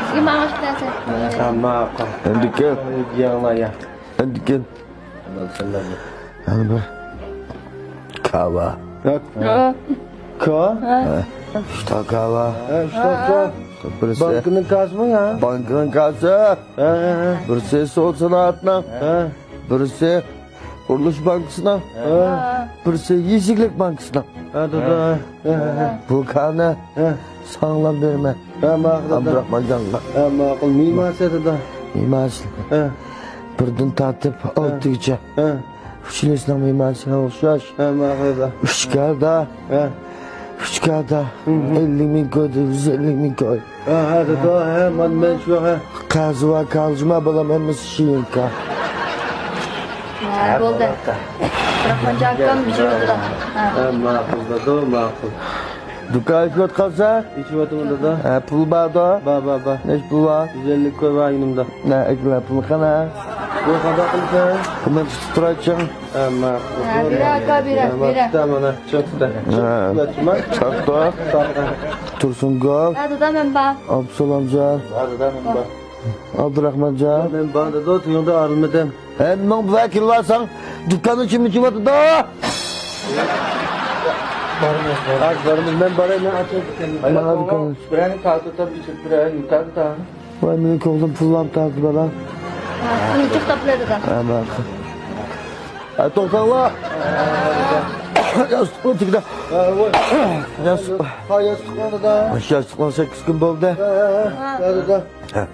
سىزگە ماڭا ئىككى نەرسە. ھە، ماقۇل. ئەندىكىن. يەڭلار يا. ئەندىكىن. يەنە بىر كاۋا. ھە. كاۋا؟ ھە. ئۈچ تا كاۋا. ھە، ئۈچ تا كاۋا. بىرسى. بانكىنىڭ كاسىمۇ يا؟ بانكىنىڭ كاسى. ھە، ھە، ھە. بىرسى سودا سانائەتنىڭ. ھە. بىرسى قۇرۇلۇش بانكىسىنىڭ. ھە. بىرسى يېزا ئىگىلىك بانكىسىنىڭ. ھە، دادا. ھە، ھە، ھە. بۇ كانى ھە. ساڭلام بېرىمەن. ھە، ماقۇل، دادا. ئابدۇراخمانجانغا. ھە، ماقۇل. مېمانسى، دادا. مېمانسى. ھە. بىردىن تارتىپ ھە. ئالتىگىچە. ھە. ئۈچىنچىسىنىڭ مېمانسىغا ئوخشاش. ھە، ماقۇل، دادا. ئۈچ كادا. ھە. ئۈچ كادا. ھە، ھە. ئەللىك مىڭ كوي، يۈز ئەللىك مىڭ كوي. ھە، ھە، دادا، ھە، مانا مەن شۇ، ھە. قەرزى بار كالجىما بالام ھەممىسى شېرىنكا. ھە، بولدى. ئابدۇراخمانجان ئاكام يۈرىدۇ. ھە. ھە، ماقۇل، دادا، ماقۇل. دۇكان ئېچىۋاتقانسەن؟ ئېچىۋاتىمەن، دادا. ھە، پۇل باردۇ؟ بار، بار، بار. نەچچە پۇل بار؟ يۈز ئەللىك كوي بار يېنىمدا. ھە، ئەكىلە پۇلنى قانا؟ بۇ قانداق قىلىسەن؟ بۇنى تۇتۇپ تۇراچىڭ. ھە، ماقۇل. ھە، بېرە، ئاكا، بېرە، بېرە. مانا، چاقتى. ھە. چاقتى. تۇرسۇنگۈل. ھە، دادا، مەن بار. ئابدۇسالامجان. ھە، دادا، مەن بار. ئابدۇراخمانجان. مەن بار، دادا، تۆيۈڭدە ئارىلىمىدىم. ھە، نېمىڭ بىلەن كېلىۋالساڭ، دۇكاننى كىم ئېچىۋاتىدۇ؟ بارىمىز، بارىمىز. مەن باراي، مەن ئاچاي دۇكاننى. مانا دۇكان. بىرەرنى كارتا تۇتۇپ ئېچىپ بېرەي، كارتا. ۋاي، مېنىڭ كۆڭلۈم پۇللام تارتىپ بالا. ھە، پۇلنى جىق تاپىلىدۇ. ھە، ماقۇل. ھە، توختاڭلار. ياستۇقنىڭ تېگىدە. ھە، ۋاي. ياستۇق. ھە، ياستۇق ئورنىدا. ياستۇقنىڭ سەككىز كۈن بولدى. ھە، ھە، ھە. ھە.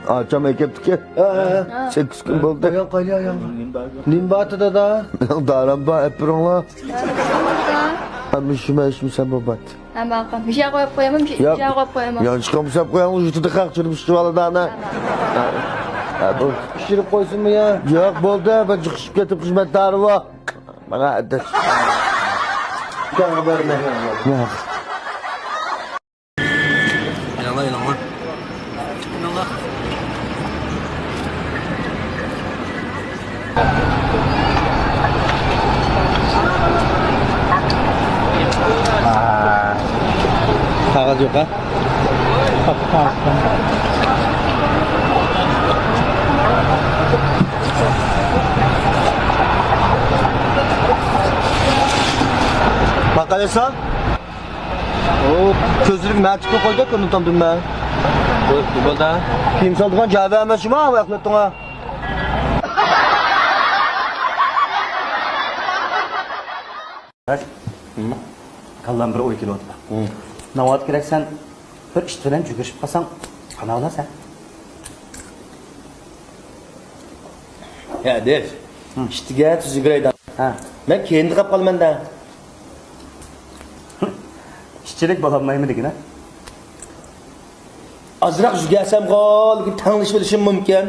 ئاچام ئەكەپتىكەن. ھە، ھە، ھە. سەككىز كۈن بولدى. ئاياڭ قايلى ئاياڭ؟ نېمە بار دادا؟ مېنىڭ دارام بار، ئەپ بېرىڭلار. ھە، مۇشۇ مەن شۇ سەن بولمايتتى. ھە، ماقۇل. مۇشۇ يەرگە قويۇپ قويايمۇ؟ مۇشۇ يەرگە قويۇپ قويايمۇ؟ يانچۇققا سەپ قوياڭ، يۇتىدۇ خەق چۈرۈپ ئىچىۋالىدۇ ئانا. ھە، بۇ. پىشۇرۇپ قويسۇنمۇ يا؟ ياق، بولدى، مەن چىقىشىپ كېتىپ خىزمەتدارى بۇ. مانا ئاداش. ياق. قاغاز يوق ھە؟ باقايسا؟ ئۇ كۆزلىرىگە مەن چىقىپ قويدى، كۆرۈنۈپ تۇردۇم مەن. بولدى. كىيىم سالىدىغان جاي ئەمەس شۇما، ئۇ ئەقلەتتىڭا. كاللام بىر ئوي كېلىۋاتىدۇ. ناۋادا كېرەك سەن بىر ئىت بىلەن جۈگۈرۈشۈپ قالساڭ، قانداق بولارسەن؟ يا ئاداش، ئىتىگە تۈز يۈگۈرەيدۇ. ھە. مەن كەينىدە قاپ قالىمەن-دە. ئىتچىلىك بولالمايمەن دېگىنە. ئازراق يۈگۈرسەمغۇ، لېكىن تەڭلىشىۋېلىشىم مۇمكىن.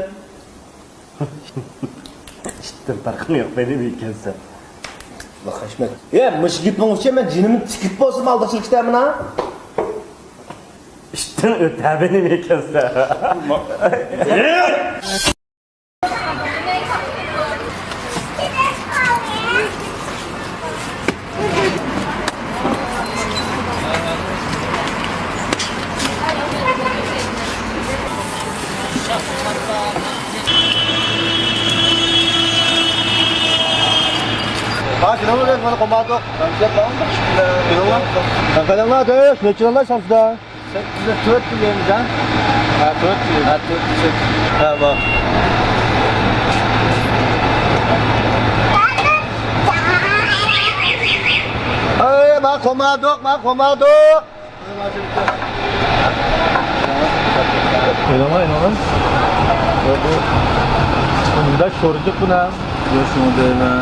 ئىتتىن پەرقىڭ يوق، مېنى ئىكەنسەن. ۋاي خەشمەت. يا، مۇشۇ گېپىڭ ئۈچۈن مەن جېنىمنى تىكىپ بولسىمۇ ئالداشلىق ئىتەمەن ھە. ئىتتىن ئۆتە مېنى ئىكەنسەن. ئاشۇنىڭ بىلەن مانا قوماندۇق. قېنىڭلار ئاداش، نەچچە ئالىسىز؟ سەككىز يۈز تۆت دېگەنمىز ھە. ھە، تۆت يۈز. ھە، بار. ئەي، ما قوماندۇق، ما قوماندۇق. ئويناما، ئويناما. بۇ، بۇ، بۇندا شورجۇق بۇنا. يوق، شۇنى دەيمەن.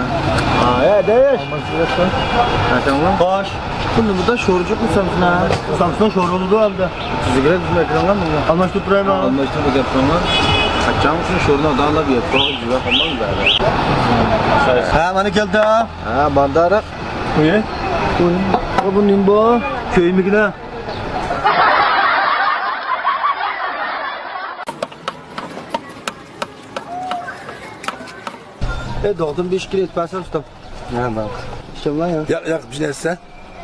ھە، ئاداش. ئالماشتۇرۇۋەتسەن. ئەتەڭلار. خوش. بۇنى بۇندا شورجۇقمۇ سامسۇنا؟ سامسۇن شورۇلىدۇ ئەمدى. سىزگە بىزمۇ ئەكىرىڭلار بۇنى. ئالماشتۇرۇپ تۇرايمەن. ئالماشتۇرۇپ ئەكىرىڭلار. قاچان شۇ شورنى ئاداڭلار يەپ قويغان جۈۋە قالماڭ بەردە. ھە، مانا كەلدى. ھە، ماندارا. ئۇي. ئۇي. بۇ نېمە بۇ؟ كۆيمىگىنە. ئەي، دوغدىن بېشى كېلىپ بەرسەم، ئۇستام. ھە، ماڭ. ئىشەملا يا. ياق، ياق، بىر نەرسە.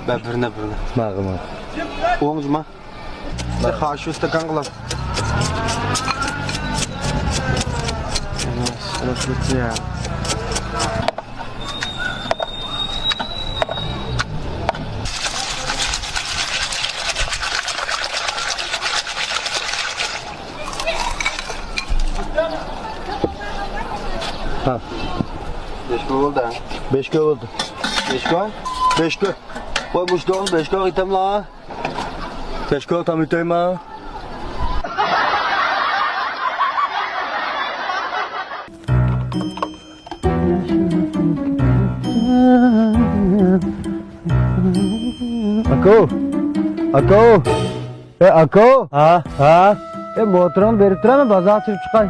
بە، بىرنى، بىرنى. ماغا، ماغا. ئوڭ جۇما. سىز خاش ئىستاكان قىلىڭ. ھە. بەش كىلو بولدى. بەش كىلو بولدى. بەش كىلو؟ بەش كىلو. ۋاي، مۇشۇ بەش كىلو ئېتەملا. بەش كىلو تام ئېتەيما. ئاكا! ئاكا! ئەي، ئاكا! ھە، ھە. ئەي، موتورۇڭنى بېرىپ تۇرامەن، بازارغا چىقىپ چىقاي.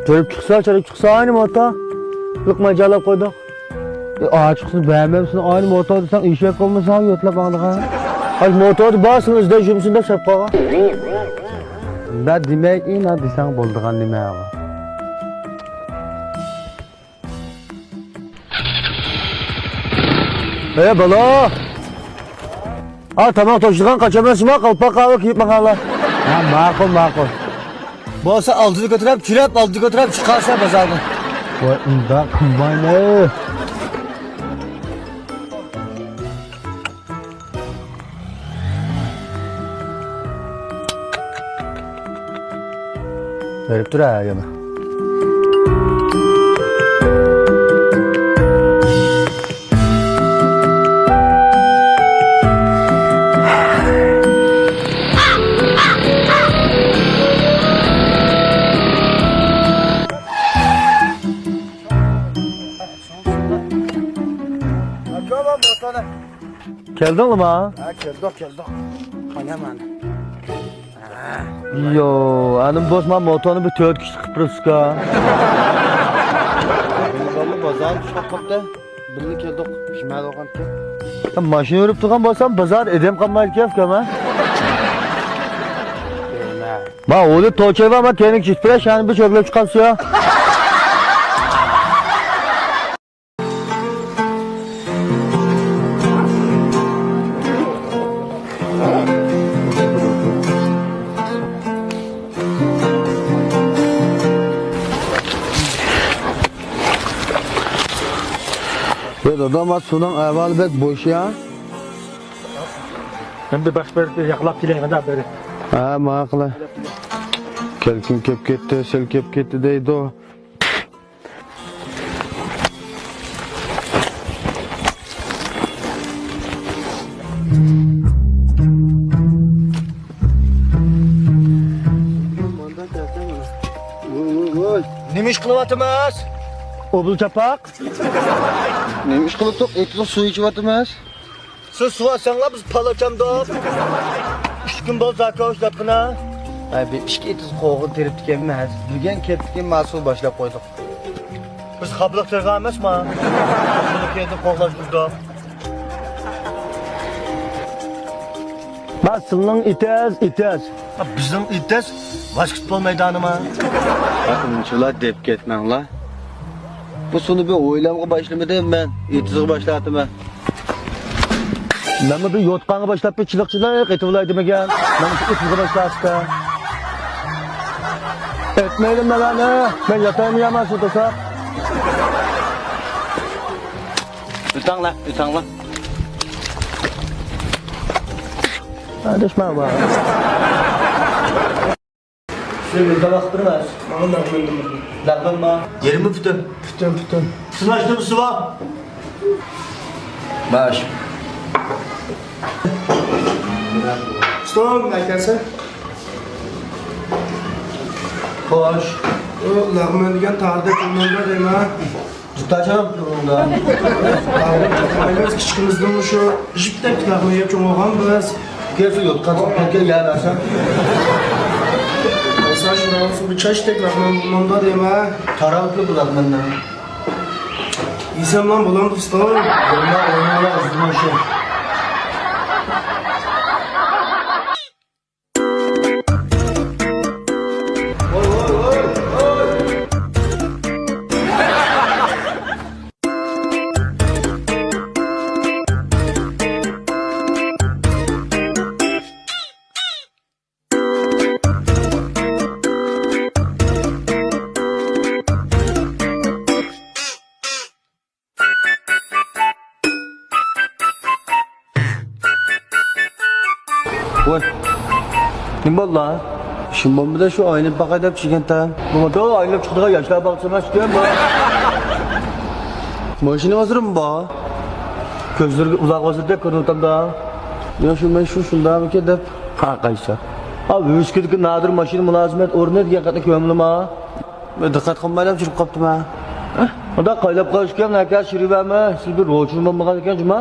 چىقىپ چىقسا، چىقىپ چىقسا، ئاينى موتور. لىقماي جالاپ قويدۇق. ئاچىقسىز بەرمەمسىز، ئاينى موتور دېسەڭ، ئېشەك بولمىسا يۆتلەپ ماڭىدىغان. ھاي، موتوردا بار، سېنى ئىزدەپ يۈرمىسۇن دەپ سەپ قالغان. مۇنداق دېمەي، ئىنا دېسەڭ بولىدىغان نېمە ئۇ. ئەي، بالا! ھە، تاماق توشىدىغان قاچان ئەمەس، شۇما قالپاق قاۋا كىيىپ ماڭالا. ھە، ماقۇل، ماقۇل. بولسا ئالدىدا كۆتۈرۈپ، چىراپ ئالدىدا كۆتۈرۈپ چىقارسا بازاردىن. ۋاي، ئۇنداق قىلمايلى. بېرىپ تۇر ھە يەنە. كەلدىڭلىما؟ ھە، كەلدۇق، كەلدۇق. قانا مانا. يو، ئانىم دوست، مانا موتورنى بىر تۆت كىشىلىك قىلىپ بېرىپسىزكەن. بىللە بازارغا چىقىپ قاپتۇ. بىللە كەلدۇق، جۈمە بولغانتى. ماشىنا يۈرۈپ تۇرغان بولسام، بازار ئادەم قالمايدىكەن ئۇكام ھە. ما ئۇلى توچەي بار، ما كەينىگە چۈشۈپ بېرەي، شۇنى بىر چۆگىلەپ چىقارسىز يا. يا دادا، ما سۇنىڭ ئەھۋالى بەك بوش يا. مەن بىر بېقىپ بېرىپ، بىر ياقلاپ كېلەي، مۇنداق بېرىپ. ھە، ماقۇل. كەلكۈن كېلىپ كەتتى، سەل كېلىپ كەتتى دەيدۇ. نېمە ئىش قىلىۋاتىمىز؟ ئوبۇل چاپاق. نېمە ئىش قىلىۋاتىمىز؟ ئېتىزغا سۇ ئىچىۋاتىمىز. سىز سۇ ئالساڭلار، بىز پال ئاچامدۇق. ئۈچ كۈن بولدى زاكاۋۇش ياتقىنا. ھەي، بىر ئىككى ئېتىز قوغۇن تېرىپتىكەنمىز. بۈگۈن كەپتىكەن، ما سۇ باشلاپ قويدۇق. بىز خاپىلىق تېرىغان ئەمەسما؟ سۇنى كەينىدىن قوغلاش بۇزدۇق. ما سىلىنىڭ ئېتىز، ئېتىز. بىزنىڭ ئېتىز ۋاسكېتبول مەيدانىما؟ ئۇنچىلا دەپ كەتمەڭلار. بۇ سۇنى بىر ھويلامغا باشلىمىدىم مەن، ئېتىزغا باشلاتىمەن. مەنمۇ بىر يوتقانغا باشلاپ، بىر چىلىق-چىلىق ئېتىۋالاي دېمىگەن. مەن شۇ ئېتىزغا باشلاشتا. ئېتمەيلى مەلەنى، مەن ياتايمۇ يامان سۇ توساپ. ئۆتەڭلار، ئۆتەڭلار. ئاداش، ماڭا بار. سىزگە بىر تاماق بېرىمەن. ماڭا لەغمەن بېرىڭ. لەغمەنمۇ؟ يېرىمى پۈتۈن. پۈتۈن، پۈتۈن. سىناشتىمۇ سۇ بار؟ باش. ئۇستام، ئەكەلسە. خوش. ئۇ لەغمەن دېگەن تارىدەك ئۇننىڭدا دەيمەن. جۇتاچام تۇرۇڭدا. ئايمىز كىچىكىمىزدىن مۇشۇ جىپتەك لەغمەن يەپ چوڭ بولغان بىز. كەلسە يوتقان سوققانكەن يەر ئاشا. ئەسا شۇراۋسۇ بىر چاچتەك لەغمەن بولمامدا دەيمەن. تارامتۇ بۇ لەغمەننى. يېسەملا بولامدۇ ئۇستا؟ بولما، ئويناڭلار ئۇزۇن شۇ. ۋاي، نېمە بولدى؟ ئىشىم بولمىدى، شۇ ئايلىنىپ باقاي دەپ چىققانتىم. بۇ ئايلىنىپ چىقىدىغان ياشلار باغچىسى ئەمەس ئىكەن بۇ. ماشىنا ھازىرمۇ بار؟ كۆزلىرىگە ئۇزاق ۋاسىتە كۆرۈنۈۋاتامدا. يا شۇ، مەن شۇ شۇنداقمىكىن دەپ. ھا، قايسى؟ ھا، ۋىۋىسكىدىكى نادىر ماشىنا مۇلازىمەت ئورنى دېگەن قېتى كۆڭلۈم ھا. دىققەت قىلمايلا چۈشۈرۈپ قاپتىمەن. ئۇنداق قايلاپ قالىدىكەن، ئەكە شىرىۋەرمە، سىز بىر روچىنى بولمىغان ئىكەن جۇما.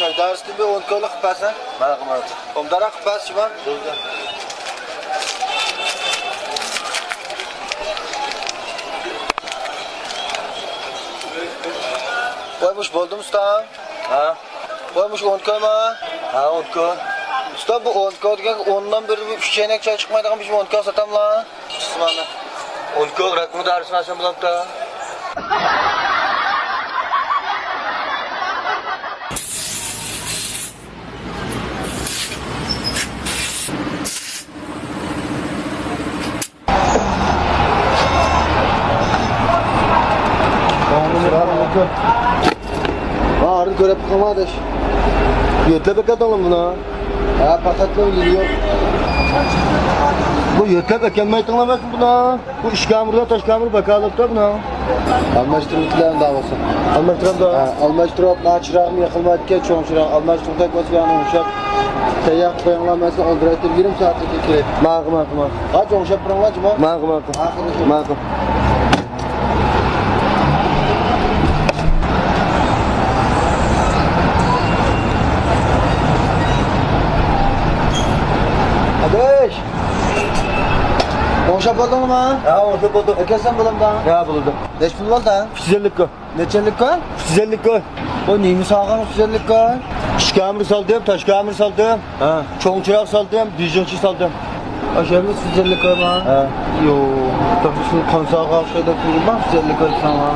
چاي دارىسىدىن بىر ئون كويلۇق قىلىپ بەرسەن. مانا قىلمايۋاتىدۇ. ئومداراق قىلىپ بەرسە جۇما. بولدى. ۋاي، مۇش بولدىمۇ ئۇستا؟ ھە؟ ۋاي، مۇشۇ ئون كويما؟ ھە، ئون كوي. ئۇستا، بۇ ئون كوي دېگەن ئوننان بىر، ئۈچ چەينەك چاي چىقمايدىغان بىر ئون كوي ساتاملا؟ ئىسمانە. ئون كوي راكنىڭ دارىسىنى ئالسام بولامتا؟ سالام ئەلەيكۇم. ھا، ھاردىن كۆرۈپ قالما ئاداش. يۆتلەپ ئەكەلدىڭلارمۇ بۇنى؟ ھە، پەقەتلا يىلى يوق. بۇ يۆتلەپ ئەكەلمەيتىڭلار بۇنى. بۇ ئىچكى ئامۇرغا تاشكى ئامۇر باكالىقتا بۇنى. ئالماشتۇرۇپ كېلەم داۋاسى. ئالماشتۇرامدا؟ ھە، ئالماشتۇرۇپ، ما چىراغمۇ يېقىلمايدىكەن، چوڭ چىراغ. ئالماشتۇرۇپ تەك بولسا يەنە ئوڭشاپ. تەييار قىلىپ قويۇڭلار، مەن سىزنى ئولتۇرۇۋېتىپ يېرىم سائەتتىن كېيىن كېلەي. ماقۇل، ماقۇل، ماقۇل. ھاجى ئوڭشاپ بېرىڭلار جۇما. ماقۇل، ماقۇل. ماقۇل. ئاداش! ئوڭشاپ بولدۇڭمۇ؟ ھە، ئوڭشاپ بولدۇم. ئەكەلسەم بولامدا؟ ھە، بولىدۇ. نەچچە پۇل بولدى؟ ئۈچ يۈز ئەللىك كوي. نەچچە ئەللىك كوي؟ ئۈچ يۈز ئەللىك كوي. ئۇ نېمە سالغان ئۈچ يۈز ئەللىك كوي؟ ئىچكى ئامۇر سالدىم، تاشكى ئامۇر سالدىم. ھە. چوڭ چىراغ سالدىم، بېيجىڭچى سالدىم. ئاشۇ يەرگە ئۈچ يۈز ئەللىك كويما؟ ھە. يوق، تاپشۇرۇشنى قانساغا ئوخشايدۇ، كۆرۈنمە، ئۈچ يۈز ئەللىك كوي ساڭا.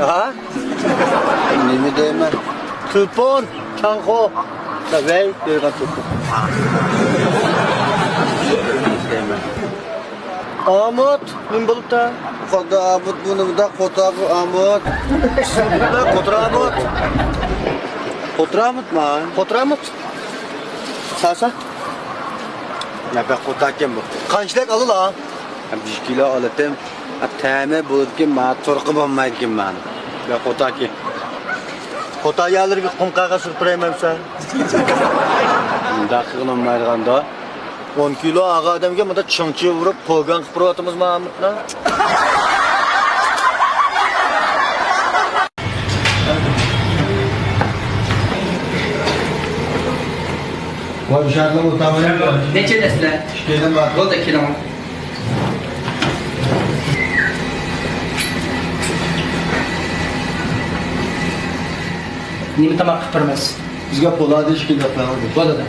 ھا؟ نېمە دەيمەن؟ تېلېفون، چاڭخو. ۋەي، دەيدىغان تېلېفون. ئامۇت، نېمە بولۇپتۇ؟ خۇدا ئامۇت، بۇ نېمىدە قوتاق ئامۇت؟ قوتۇر ئامۇت. قوتۇر ئامۇتما؟ قوتۇر ئامۇت. ساسا؟ يا، بەك قوتاكەن بۇ. قانچىلىك ئالىلا؟ بىر كىلو ئالاتتىم. تەمى بولىدىكەن، ما تۇرقى بولمايدىكەن مانا. بەك قوتاكەن. خوتەن يەرلىرىگە قۇم قەغەز سۈرۈپ بېرەيمەن دېسەم. ئۇنداق قىلغىلى بولمايدىغاندۇ. ئون كىلو ئاغا ئادەمگە مۇنداق چىڭچى ئۇرۇپ، پوگان قىلىپ بېرىۋاتىمىزمۇ ھامۇتنى؟ ۋاي، مۇشۇ يەردىن ئولتۇرۇڭ. نەچچە ئىدىسىلەر؟ ئىككى ئىدىم بار. بولدى، كېلىڭ. نېمە تاماق قىلىپ بېرىمىز؟ بىزگە پولادى ئىككى دەپ بەرىڭ. بولىدۇ.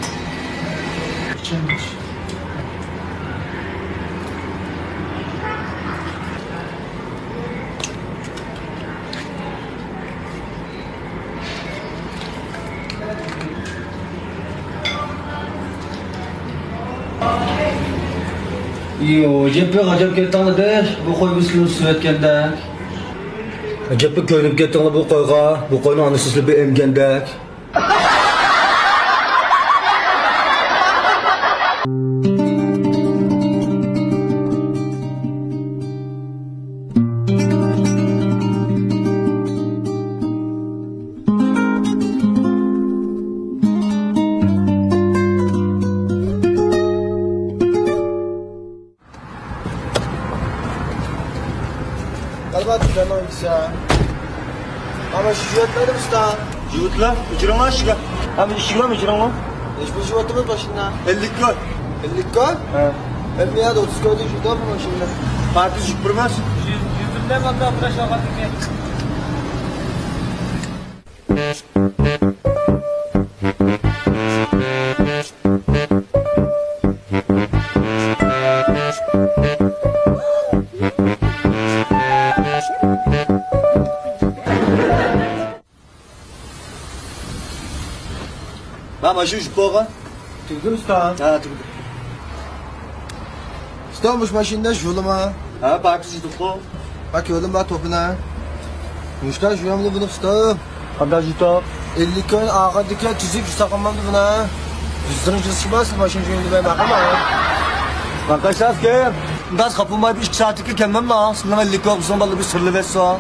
يو، ئەجەبمۇ ئەجەب كەتتىڭلار دەش، بۇ قوي بىر سىلىنى سۈرۈۋەتكەندەك. ئەجەبمۇ كۆنۈپ كەتتىڭلار بۇ قويغا، بۇ قوينىڭ ئانىسى سىلىنى بىر ئەمگەندەك. قالمايدۇ، جاننىڭ ئىككىسى. ئەمما شۇ يۇۋاتمايدۇ ئۇستا. يۇۋاتلا، ئۆچۈرۈڭلار ئىشىكنى. ئەمما ئىشىكنى ئۆچۈرۈڭلار. ھېچ بىر يۇۋاتمايدۇ ماشىنىنى. ئەللىك كوي. ئەللىك كوي؟ ھە. ئەمما يەردە ئوتتۇز كويدا يۇيىدۇ بۇ ماشىنىنى. پارتىز يۇيۇپ بېرىمىز. يۈز، يۈز بىلەن ئالدى ئاپىرىش ئالغاندىكىن. مانا ماشىنا يۈرۈپ بولغان. تۈگىدىمۇ ئۇستا؟ ھە، تۈگىدى. ئۇستا، مۇشۇ ماشىنىدا يۇيۇلىما؟ ھە، پاكىز يۇيۇلۇپقۇ. باك يولۇم بار توپىنا. مۇشتا يۇيامدۇ بۇنى ئۇستا؟ قانداق يۇيۇپ؟ ئەللىك كوي ئالغاندىكىن تۈزۈك يۇساقلىمامدۇ بۇنى؟ يۈزلىرىڭ جىزىشى بار، سىز ماشىنا يۇيۇڭ دېمەي ماقۇلمۇ؟ قانداق ئىشلارسىكەن؟ ئۇنداق خاپا بولماي بىر ئىككى سائەتتىن كېيىن كەلمەملا، سىلەرنىڭ ئەللىك كوي بولسىمۇ بالىلار بىر سىرلىۋەتسۇن.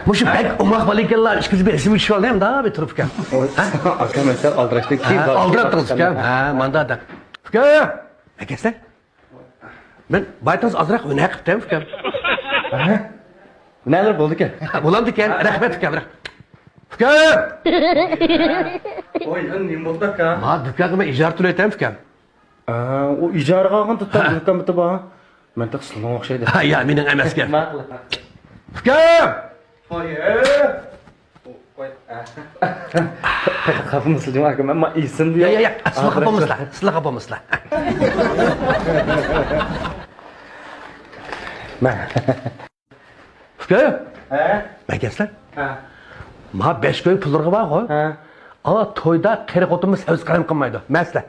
مۇشۇ بەك ئوماق بالا ئىكەنلا، ئىككىمىز بىر رەسىمگە چۈشۈۋالدى، مۇنداق بىر تۇرۇپ ئىكەن. ھە؟ ئاكا، مەن سەل ئالدىراشتىن كېيىن ھە، بار. ئالدىراپ تۇرۇپسىكەن. ھە، ماندا دەپ. ئۇكا! ئەكەلسەن. مەن بايتىڭىز ئازراق ھۈنەر قىپتىم، ئۇكام. ھە؟ ھۈنەرلىرى بولىدىكەن. ھە، بولامدىكەن. رەھمەت، ئۇكام، رەھمەت. ئۇكام! ۋاي، يا، نېمە بولدى، ئاكا؟ ما، دۇكانغا مەن ئىجارە تۆلەيتەم، ئۇكام. ئا، ئۇ ئىجارىگە ئالغان دۇكان، ھە. دۇكان بىتى بار. مەن تېخى سىلىڭ ئوخشايدۇ. ھە، يا، مېنىڭ ئەمەسكەن. ماقۇل. ئۇكام! ۋاي، ئە. قوي. خاپىمۇسىز جۇما ئاكا، مەن ئېسىمدە يا، يا، يا، سىلە خاپىمۇسىلا، سىلە خاپىمۇسىلا. مەن. ئۇكا. ھە؟ مەن كەلسەم. ھە. ما بەش كوي پۇللىرىغا بارغۇ. ھە. ئاۋا تويدا قېرى خوتۇنمۇ سەۋزە قەلەم قىلمايدۇ. مەسىلە.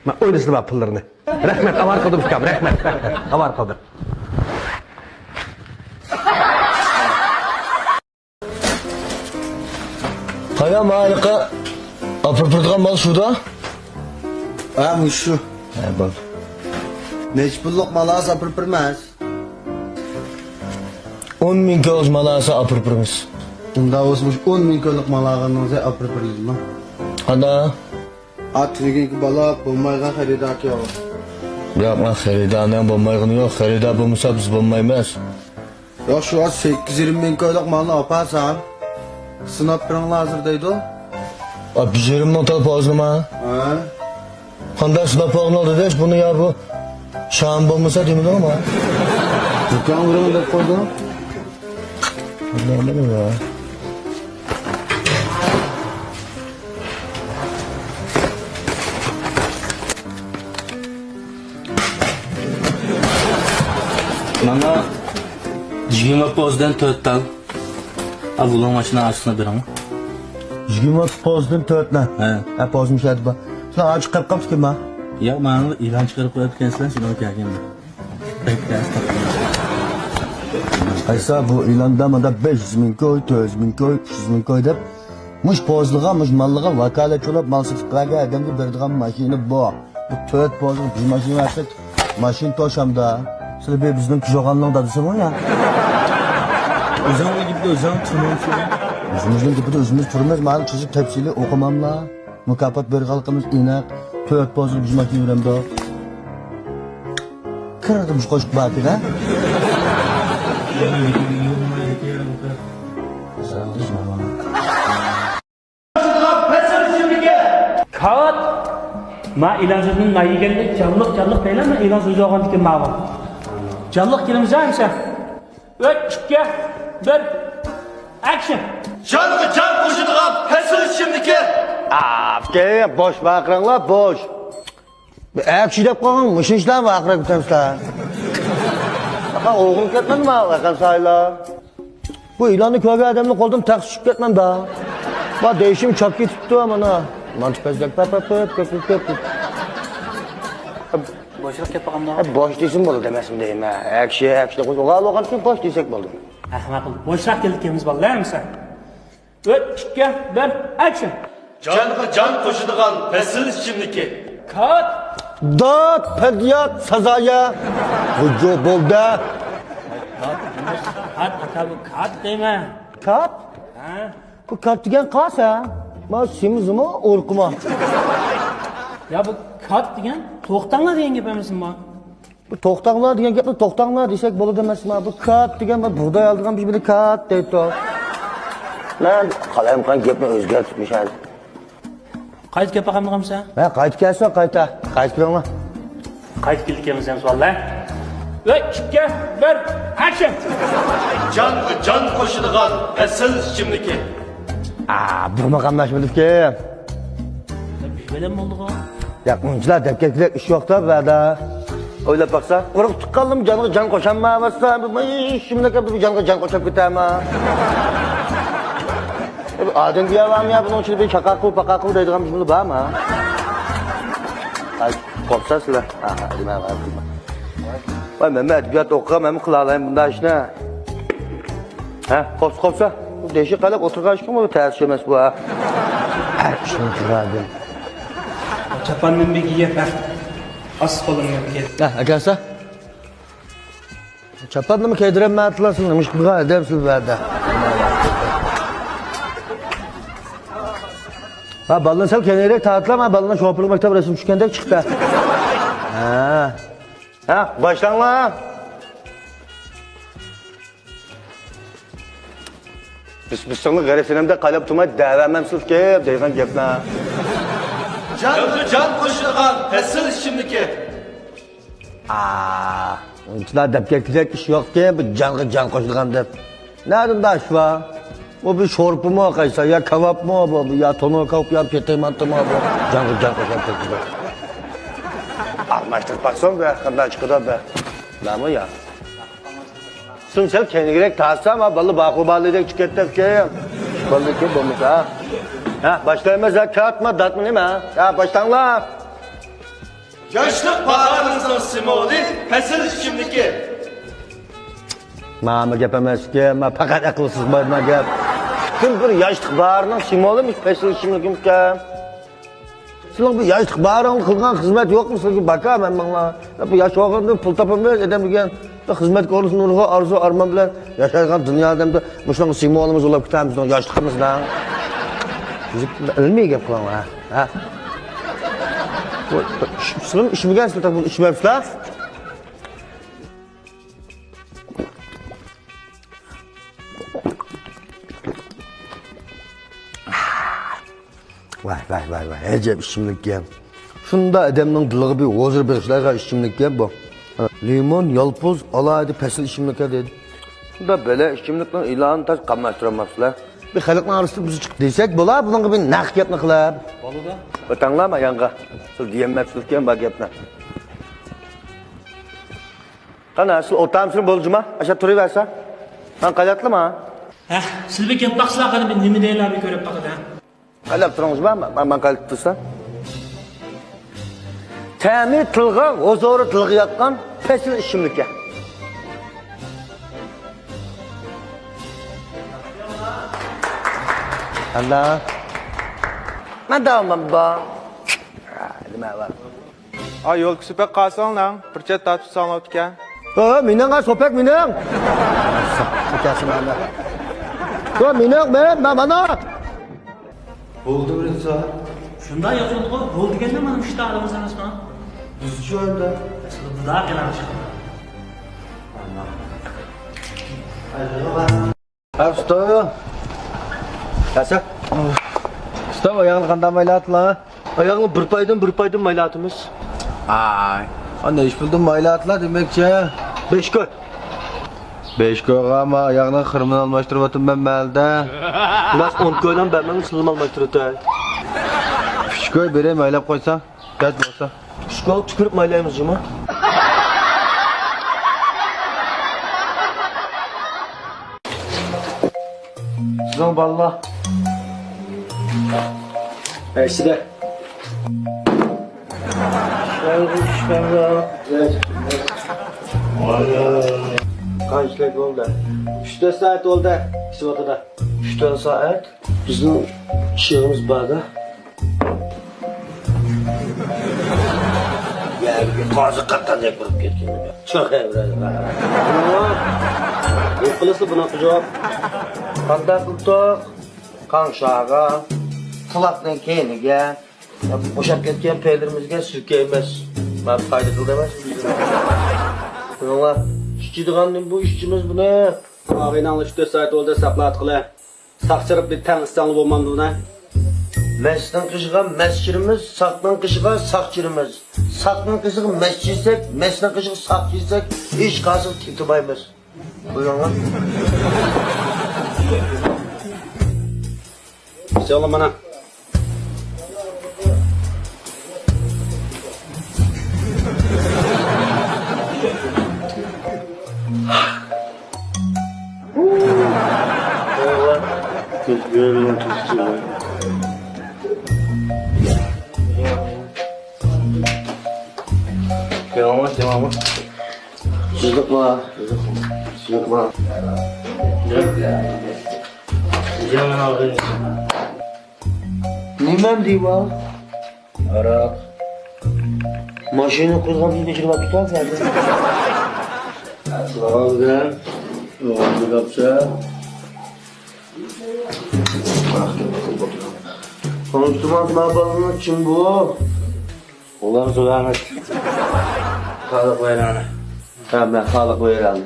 مەن ئوينىسىلا بار پۇللىرىنى. رەھمەت، ئاۋارە قىلدىم ئۇكام، رەھمەت، رەھمەت. ئاۋارە قىلدىم. قايا مالىقى ئاپىرىپ بېرىدىغان مال شۇدا؟ ھە، مۇشۇ. ھە، بولدى. نەچچە پۇللۇق مال ئالسا ئاپىرىپ بېرىمىز؟ ئون مىڭ كوي مال ئالسا ئاپىرىپ بېرىمىز. ئۇنداق بولسا مۇشۇ ئون مىڭ كويلۇق مال ئالغىنىڭىزنى ئاپىرىپ بېرىلىدىما؟ قانداق؟ ئا، تۈنۈگۈنكى بالا بولمايدىغان خېرىداركەن. ياق، مەن خېرىدارنىڭ بولمايدىغىنى يوق. خېرىدار بولمىسا بىز بولمايمىز. ياق، شۇ سەككىز يېرىم مىڭ كويلۇق مالنى ئاپارسام، سىناپ بېرىڭلار ھازىر دەيدۇ. ئا، بىر يېرىم مىڭ تال پازنىما؟ ھە. قانداق سىناپ باقمىدىڭ دېدىش، بۇنى يا بۇ شام بولمىسا دېمىدىڭمۇ؟ دۇكان بېرىڭ دەپ قويدۇم. نېمە يا؟ مانا يىگىرمە پوزدىن تۆت تال. ئا، بۇلۇڭ ماشىنا ئاچقىنى بېرىڭ. يىگىرمە پوزدىن تۆت تال. ھە. ھە، پوز مۇشۇ يەردە بار. سىلەر ئاچىق قېلىپ قاپسىكەن ما؟ ياق، مانا ئېلان چىقىرىپ قويۇپتىكەنسىلەر، شۇنىڭغا كەلگەنمەن. قايسا بۇ ئېلاندا مانا بەش يۈز مىڭ كوي، تۆت يۈز مىڭ كوي، ئۈچ يۈز مىڭ كوي دەپ مۇش پوزلىغا، مۇش ماللىغا ۋاكالەتچى بولۇپ مال سېتىپ بەرگەن ئادەمگە بېرىدىغان ماشىنا بۇ. بۇ تۆت پوزلۇق بىر ماشىنا بەرسەك، ماشىنا توشامدا. سىلى بىر بىزنىڭ كىژوغاننىڭ دادىسىمۇ يا؟ ئۆزۈڭنىڭ گېپىدە ئۆزۈڭ تۇرمامسەن؟ ئۆزىمىزنىڭ گېپىدە ئۆزىمىز تۇرىمىز. مانا تۈزۈك تەپسىلىي ئوقۇماملا. مۇكاپات بېرىدىغانلىقىمىز ئېنىق. تۆت پوزلۇق بىر ماشىنا بېرەمدۇ؟ كىرىدىم شۇ قوشۇق باركىدە. كاۋات! ما ئېلان سۆزىنى نان يېگەندەك جانلىق، جانلىق دەيلا، ما ئېلان سۆزى ئالغاندىكىن ماۋۇ. جانلىق كېلىمىز ھە، ھەمىشە. ئۈچ، ئىككى، بىر، ئەكشن! جانغا جان قوشىدىغان پەسىل ئىچىملىكى. ئاپكەي، بوش ۋارقىراڭلار، بوش. بىر ئەكشى دەپ قويغان، مۇشۇنچىلار ۋارقىراپ كېتەمسىلەر. ئاقا، ئوغرىلىق كەتمەمدۇ ما ئەقەم سايلا؟ بۇ ئېلاننى كۆرگەن ئادەمنىڭ قولىدىن تەخسە چۈشۈپ كەتمەمدۇ؟ بار دېيىشىم چاپ كېتىپتۇ مانا. مانتا پەزلەك پەپ، پەپ، پەپ، پەپ، پەپ. بوشراق گەپ قىلغاندا. ھە، بوش دېسىمۇ بولىدۇ ئەمەسمۇ دەيمەن. ئەكشى، ئەكشى دەپ قويسا، ئوغال بولغاندىكىن بوش دېسەك بولىدۇ. ھە، ماقۇل. بوشراق كەلدىكەنمىز بالىلار، ھەممىسى. ئۈچ، ئىككى، بىر، ئەكشن! جانغا جان قوشىدىغان پەسىل ئىچىملىكى. كات! دات، پەديات، سازايا. غۇجۇ بولدى. كات، ئاكا، بۇ كات دەيمەن. كات؟ ھە؟ بۇ كات دېگەن قاس ھە؟ ما سېمىزمۇ، ئورقىمۇ؟ يا، بۇ كات دېگەن توختاڭلار دېگەن گەپ ئەمەسمۇ؟ بۇ توختاڭلار دېگەن گەپنى توختاڭلار دېسەك بولىدۇ ئەمەسمۇ؟ بۇ كات دېگەن بۇ بۇغداي ئالىدىغان بىر، بىر كات دەيدۇ. مەن قالايمىقان گەپنى ئۆزگەرتىپ مۇشۇ. قايتا گەپ قىلمىغانمىسەن؟ ھە، قايتا كەلسۇن، قايتا. قايتا كېلىڭلار. قايتا كېلىدىكەنمىز يەنە سوئاللار. ئۈچ، ئىككى، بىر، ئەكشن! جانغا جان قوشىدىغان ئەسىل ئىچىملىكى. ئا، بۇمۇ قاملاشمىدىكەن. بىلەن بولدىغۇ. ياق، ئۇنچىلا دەپ كەتكۈدەك ئىش يوق-دە بۇ يەردە. ئويلاپ باقسا، ئۇرۇق تۇغقانلىرىم جانغا جان قوشالمايۋاتسا، بۇ ئىشىملىككە بىر جانغا جان قوشاپ كېتەرما؟ ئادەم دېيەلەمدۇ يا، بۇنىڭ ئىچىدە بىر چاقاقۇ، پاقاقۇ دەيدىغان بىر نېمە بارمۇ؟ ھاي، قوپسا سىلەر. ھا، ھا، دېمە، ھا، دېمە. ۋاي، مەن ئەدەبىيات ئوقۇغان، مەنمۇ قىلالايمەن بۇنداق ئىشنى. ھە، قوپسا، قوپسا. بۇ دېشى قايلاپ ئولتۇرغان ئىشكەن، بۇ تەس ئىش ئەمەس بۇ، ھە. ھە، ئىشنى قىلغاندىم. چاپاننى بىر كىيىپ، ھە. ئاس قولۇڭنى كىيىپ. ھە، ئەكەلسە. چاپاننىمۇ كىيدۈرەلمەيتتىلا، سىلەر نېمە ئىش قىلغان ئادەمسىلەر بۇ يەردە؟ ھە، بالىنى سەل كەينىرەك تارتلا، مانا بالىنىڭ شوپۇرلۇق مەكتەپ رەسىمى چۈشكەندەك چىقتى. ھە. ھە، باشلاڭلار. بىس-، بىسىڭلار غەرەسىنەمدە قايلاپ تۇرماي دەۋەرمەمسىلكى دەيدىغان گەپلەر. جانغا جان قوشىدىغان پەسىل ئىچىملىكى. ئا، ئۇنچىلا دەپ كەتكۈدەك ئىش يوقكەن، بۇ جانغا جان قوشىدىغان دەپ. نەدە ئۇنداق ئىش بار؟ بۇ بىر شورپىمۇ قايسا، يا كاۋاپمۇ بۇ، يا تونۇر كاۋاپ، يا پېتى مانتىمۇ بۇ. جانغا جان قوشىدىغان دەپ. ئالماشتۇرۇپ باقسام بە، قانداق چىقىدۇ بە. بارمۇ يا؟ سىڭ سەل كەينىگىرەك تارتسام، ھا، بالىلار باقۇ بالىدەك چىقىپ كەتتى. بالىدەك بولمىسا. ھە، باشلايمىز، ھە، كاتما، داتما نېمە؟ ھە، باشلاڭلار. ياشلىق باھارىڭىزنىڭ سىمۋولى پەسىل ئىچىملىكى. مانا گەپ ئەمەسكەن، ما پەقەت ئەقىلسىز بارما گەپ. پۈتۈن بىر ياشلىق باھارىنىڭ سىمۋولى مۇشۇ پەسىل ئىچىملىكىمىكەن. سىلىڭ بىر ياشلىق باھارىڭدا قىلغان خىزمەت يوقمۇ؟ سىلىگە باكا مەن ماڭا. بۇ ياش ۋاقىتتا پۇل تاپالمايمىز، ئادەم دېگەن خىزمەتكە ئورۇنلىشىپ نۇرغۇن ئارزۇ ئارمان بىلەن ياشايدىغان دۇنيا ئادەمدە مۇشۇنىڭغا سىمۋولىمىز بولاپ كېتەمىز بىزنىڭ ياشلىقىمىزدا. ئىلمىي گەپ قىلىڭلار. ھە؟ بۇ، بۇ، ئىش-، سىلىم ئىچمىگەن، سىلەر بۇنى ئىچمەپسىلەر. ۋاي، ۋاي، ۋاي، ۋاي، ئەجەب ئىچىملىككەن. شۇنداق ئادەمنىڭ دىلىغا بىر ھۇزۇر بېغىشلايدىغان ئىچىملىككەن بۇ. لىمون، يالپۇز، ئالاھىدە پەسىل ئىچىملىككەن دېدى. شۇنداق بەلە ئىچىملىكنىڭ ئېلانىنى تاز قاملاشتۇرالماپسىلەر. بىر خەلقنىڭ ئارىسىدا بىز چىقىپ دېسەك بولا، بۇنىڭغا بىر نەق گەپنى قىلىپ. بولىدۇ. ئۆتەڭلار ما يانغا. سىز دېيەلمەپسىز ئىكەن بار گەپنى. قانا، سىز ئولتۇرامسىز بولدىما؟ ئاشا تۇرۇۋەرسە. مەن قايتاتلىما؟ ھە، سىلى بىر كەپ باقسىلا قېنى، بىر نېمە دەيلا بىر كۆرۈپ باقىدۇ. قايتاپ تۇرۇڭىز، مەن، مەن، مەن قايتاپ تۇرسام. تەمى تىلغا، ھۇزۇرى دىلغا ياققان پەسىل ئىچىملىكى. ئاللا. مەن داۋامەن بار. نېمە بار؟ ئا، يولكا سۆپەك قالساڭلار، بىر چەت تارتىپ ساڭلار ئىكەن. ھە، مېنىڭ، ئا، سۆپەك مېنىڭ. سۆپەك مانا. ھە، مېنىڭ، مەن، مەن، مانا. بولدى بىرىنچى سائەت. شۇنداق يازىدىغۇ، بولدى دېگەندە مانا مۇشۇ ئادەم ئەمەسمۇ؟ بىزچۇ ئەمدى. ئەسلى بۇنداق يالىڭاچ. ھە، ئۇستا. ياسا. ئۇستا، ئاياغنى قانداق مايلاۋاتىلا؟ ئاياغنى بىر پايدىن، بىر پايدىن مايلاۋاتىمىز. ئاي، ئا، نەچچە پۇلدىن مايلاۋاتىلا دېمەكچى؟ بەش كوي. بەش كويغا ما ئاياغنىڭ خىرىمىنى ئالماشتۇرۇۋاتىمەن مەن مەھەلدە. مەس ئون كوينىڭ بەرمەڭ سىلىمالماي تۇرۇۋېتەي. ئۈچ كوي بېرەي مايلاپ قويساڭ. بەس بولسا. ئۈچ كوي تۈكۈرۈپ مايلايمىز جۇمۇ. سىزنىڭ بالىلار. ئەكسىدە. قانچىلىك بولدى؟ ئۈچ تۆت سائەت بولدى. ئىچىۋاتىدۇ. ئۈچ تۆت سائەت؟ بىزنىڭ ئىشىمىز بار-دە. يەرگە قازىق قاتقاندەك بولۇپ كەتكەن. چوق ئەۋرەل. بۇ قىلىسىلا بۇنىڭغا جاۋاب. قانداق قىلدۇق؟ قاڭشارغا، قۇلاقنىڭ كەينىگە، بوشاپ كەتكەن پەيلىرىمىزگە سۈركەيمىز. مانا پايدا قىلدى ئەمەس بىزگە. قويۇڭلار. ئىچىدىغان بۇ ئىشچىمىز بۇنى. ئاغىنەڭلار ئۈچ تۆت سائەت بولدى ساقلاتقىلى. ساقچىلىق بىر تەڭ ئىشساڭلار بولمامدۇ بۇنى؟ مەستنىڭ قېشىغا مەس چىرىمىز، ساقنىڭ قېشىغا ساق چىرىمىز. ساقنىڭ قېشىغا مەس چىرسەك، مەستنىڭ قېشىغا ساق چىرسەك، ھېچقايسىمىز تېتىمايمىز. بۇيرۇڭلار. ئىچىڭلار مانا. سىزلىقما؟ سىزلىقما؟ نېمەم دەيۋا؟ ھاراق. ماشىنا قويغان بىزنى ئېچىرىپ ئاپتۇ ھازىر. ساغالدىن ئوغۇل دەپسە. تونۇشتۇرماڭ، ما بالىنى، كىم بۇ؟ ئۇلار زۇۋانىت. خالىق ۋەيرانى. ھە، مەن خالىق ۋەيرانى.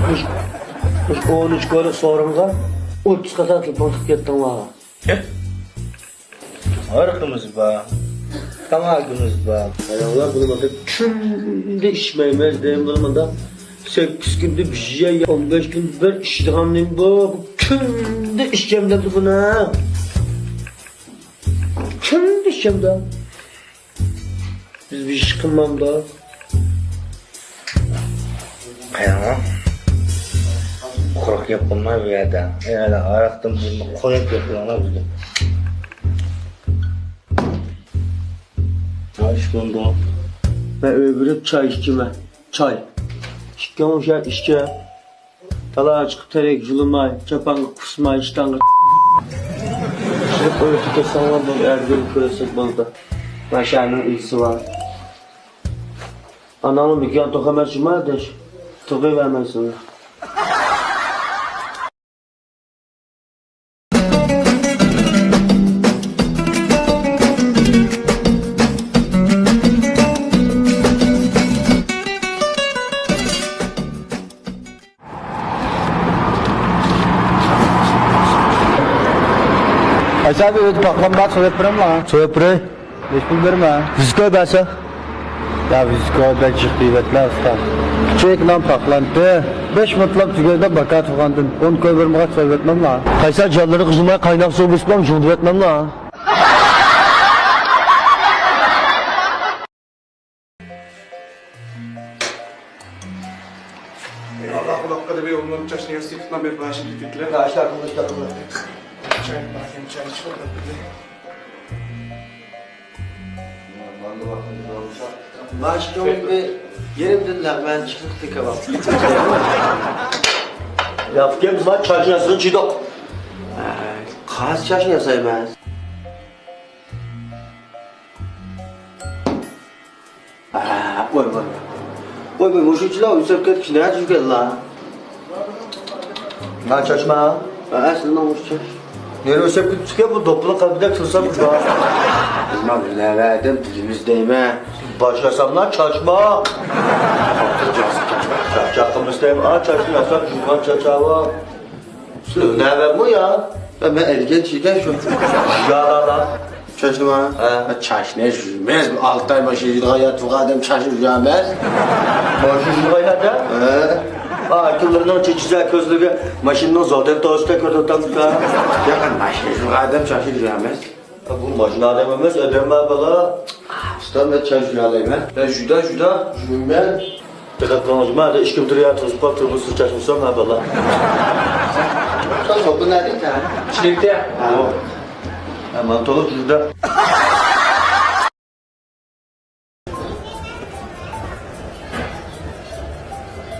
مۇش، مۇش ئون ئۈچ كويلۇق سورۇنغا ئوتتۇز قاتار تېلېفون قىلىپ كەتتىڭلار. ھارىقىمىز بار، تاماكىمىز بار. ئاياللار بۇنى ماڭا كۈندە ئىچمەيمىز دەيمىز، بۇنى مۇنداق سەككىز كۈندە بىر يەر، ئون بەش كۈندە بىر ئىچىدىغان نېمە بۇ؟ كۈندە ئىچەم دەپتۇ بۇنى. كۈندە ئىچەمدۇ. بىز بىر ئىش قىلمامدۇق. قېنىڭلار. قۇرۇق گەپ قىلماي بۇ يەردە. يەنە ھاراقتىن بۇزۇلما، قويۇپ گەپ قىلىڭلار بىزگە. ھە، ئىش بولدى. مەن ئۆيگە بېرىپ چاي ئىچىمەن. چاي. ئىككىڭ ئوشاق ئىچكە. تالا چىقىپ تېرەك يۇلۇماي، چاپانغا قۇسماي، ئىشتانغا ئىشلەپ ئۆيدە كەتسەڭلار بولدى، ئەتىگىنى كۆرسەك بولدى. ماشىنىنىڭ ئىگىسى بار. ئاناڭمۇ مېكىيان توق ئەمەس جۇما ئاداش. تۇغۇۋەرمەيسىلەر. ئايسا ئەبى، ئۆيدە پاخلام بار، سوۋۇپ بېرەملا؟ سوۋۇپ بېرەي. نەچچە پۇل بېرىمەن؟ يۈز كوي بەرسە. يا، يۈز كوي بەك جىق دەيۋەتلە، ئۇستا. چېك نان پاخلانتى. بەش مىنۇتلاپ تۈگەيدە باكا تۇرغاندىن. ئون كوي بېرىمىغاچ سوۋۇپ ئۆتمەملا؟ قايسا جانلىرى قىزماي قايناق سۇ بېسىپ جۇڭدۇرۇۋەتمەملا؟ بىر باشىنى تىكلەپ. يا، ئىشلار قىلدى، ئىشلار قىلدى. چاي، چاي چىقىپ. ماشىنىڭىز بىر يېرىمدىن لەغمەن چىقىپ كېتىۋاپتۇ. يا، ئۇكام، بىز مانا چاچنى ياسىغىلى چىدۇق. ھە، قايسى چاچنى ياسايمىز؟ ھە، ۋاي، ۋاي. ۋاي، ۋاي، مۇشۇ چىلا ئۆسۈپ كەتكۈچە نەدە يۈرگەنلا؟ ما چاچما. ھە، سىزنىڭ مۇشۇ چاچ. نېرى ئۆسۈپ كېتىپتىكەن، بۇ دوپپىنىڭ قەلبىدە تۇرسا بۇ بار. مانا بىلەۋەردىم، بىلىمىز دەيمەن. باشلىساملا چاچما. چاچاققىمىز دەيمەن، ئا، چاچنى ياساپ جۇغان چاچاۋا. سىز نەۋەتمۇ يا؟ مەن ئەلگەن چىگەن شۇ. يالالا. چاچنىما؟ ھە. چاچنى يۇيمايمىز. ئالتە ئاي ماشىنا يۇيىدىغان ياتىدىغان ئادەم چاچنى يۇيمايمىز. ماشىنا يۇيىدىغان ئادەم؟ ھە. ئا، كۈنلىرىنىڭ چېچىزە كۆزلىرىگە ماشىنىنىڭ زادەن تاۋۇشىدا كۆرۈنۈپ تۇرامدىكەن. ياق، ماشىنا يۇيىدىغان ئادەم چاچنى يۇيمايمىز. بۇ ماشىنا ئادەم ئەمەس، ئادەم بار بالا. ئۇستا، مەن چاچ يۇيالايمەن. يا، جۈدە، جۈدە. يۇيمەن. دىققەت قىلىڭىز، مانا ئىككى مېتىر يەر توزۇپ قاپتۇ، بۇ سىز چاچمىسام، ھە، بالا. سوپا نەدە ئىكەن؟ ئىچىدە. ھە. ھە، مانا تولۇق جۈدە.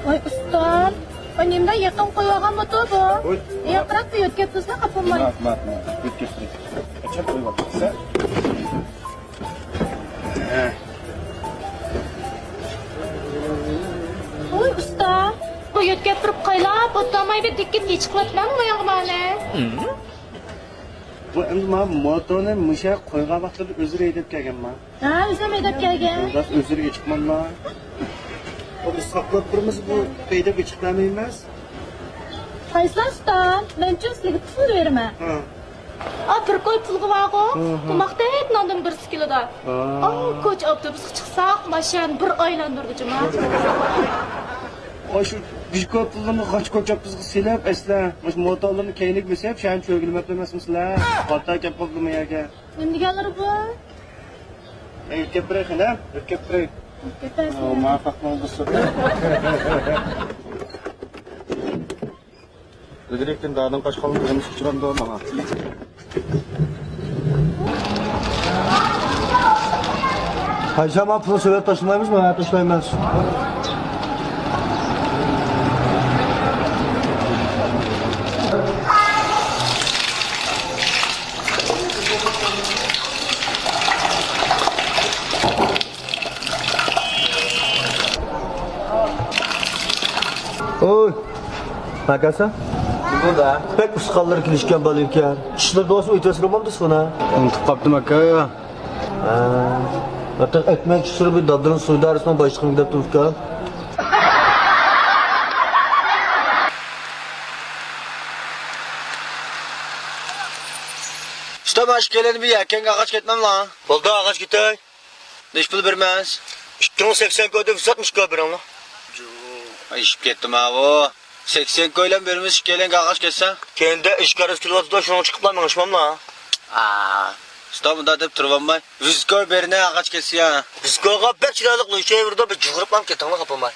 ۋاي ئۇستام، ۋاي نېمىلا يېقىن قويۇۋالغان موتور بۇ. ۋاي. ياقراق بىر يۆتكەپ تۇرسا قاپالماي. مات، مات، مات. يۆتكەپ تۇرۇڭ. ئەچەپ قويۇۋالسا. ۋاي ئۇستا، بۇ يۆتكەپ تۇرۇپ قايلاپ ئولتۇرماي بىر دىككىت يېچىقلاپ مەنمۇ ماياڭغا مانا. بۇ ئەمدى مانا موتورنى مۇشۇ يەرگە قويغان ۋاقتىدا ئۆزلىرى ھەيدەپ كەلگەنما؟ ھە، ئۆزۈم ھەيدەپ كەلگەن. يولداش ئۆزلىرىگە چىقماملا. بۇ بىز ساقلاپ تۇرىمىز، بۇ ھەيدەپ چىقىپ بەرمەيمىز. قايسىلار ئۇستا؟ مەنچۇ سىلىگە پۇل بېرىمەن. ھە. ئا، بىر كوي پۇلغا بارغۇ. ھە، ھە. تاماق دەيت ناندىن بىرسى كىلودا. ھە. ئا، كوچا ئاپتوبۇسقا چىقساق، ماشىنىنى بىر ئايلاندۇردى جۇما. ئا، شۇ بىر كوي پۇلنى غاچ كوچا ئاپتوبۇسقا سېلىپ، ئەسلى مۇشۇ موتورلىرىنى كەينىگە بېسىپ، شەھەرنى چۆگىلىمەپتىمەسمۇ سىلەر؟ خاتا كەپ قاپتۇ بۇ يەرگە. نېمە دېگەنلىرى بۇ؟ ئەي، ئۆتكەپ بېرەي، خېنىم، ئۆتكەپ بېرەي. ئۆتكەپ بەرسىلە. ئاۋۇ، مۇۋەپپەق بولغۇسى. ئىلگىرىكىدىن دادىن قاچقانلىق نېمىسى ئۇچراپتۇ ماڭا؟ ھايسا، مانا پۇل سېلىپ تاشلىمايمىزمۇ؟ ھە، تاشلايمىز. ئوي، ماكاسا؟ بۇدا. بەك ئۇسقانلىرى كېلىشكەن بالا ئىكەن. چىشلىرى دوسۇم ئۆتۈۋەتسە بولمامدۇ سۇنا؟ ئۇنتۇپ قاپتىم ئاكا. ھە. ئارتۇق ئەتمەي چىشلىرى بىر دادىنىڭ سۇ ئىدارىسىنىڭ باشلىقىنى دەپ تۇرۇپتىكەن. ئۇستا، مانا شۇ كېلىنى بىر يەكەنگە ئاغاچ كەتمەملا؟ بولدى، ئاغاچ كېتەي. نەچچە پۇل بېرىمىز؟ ئىككى مىڭ سەكسەن كويدىن ئۇزاتمىش كوي بېرىڭلار. ئېشىپ كەتتىم ھاۋۇ. سەكسەن كويلام بېرىمىز، ئىككىيلەنگە ئاغاچ كەتسە. كەينىدە ئىش كارىسى كېلىۋاتىدۇ، شۇنىڭغا چىقىپلا مېڭىشماملا؟ ئا، ئۇستا، مۇنداق دەپ تۇرۇۋالماي، يۈز كوي بېرىنە ئاغاچ كەتسە يا. يۈز كويغا بەك چىرايلىق لۇشيەي بېرىدۇ، بىر جۇغۇرۇپلام كېتىڭلار خاپىماي.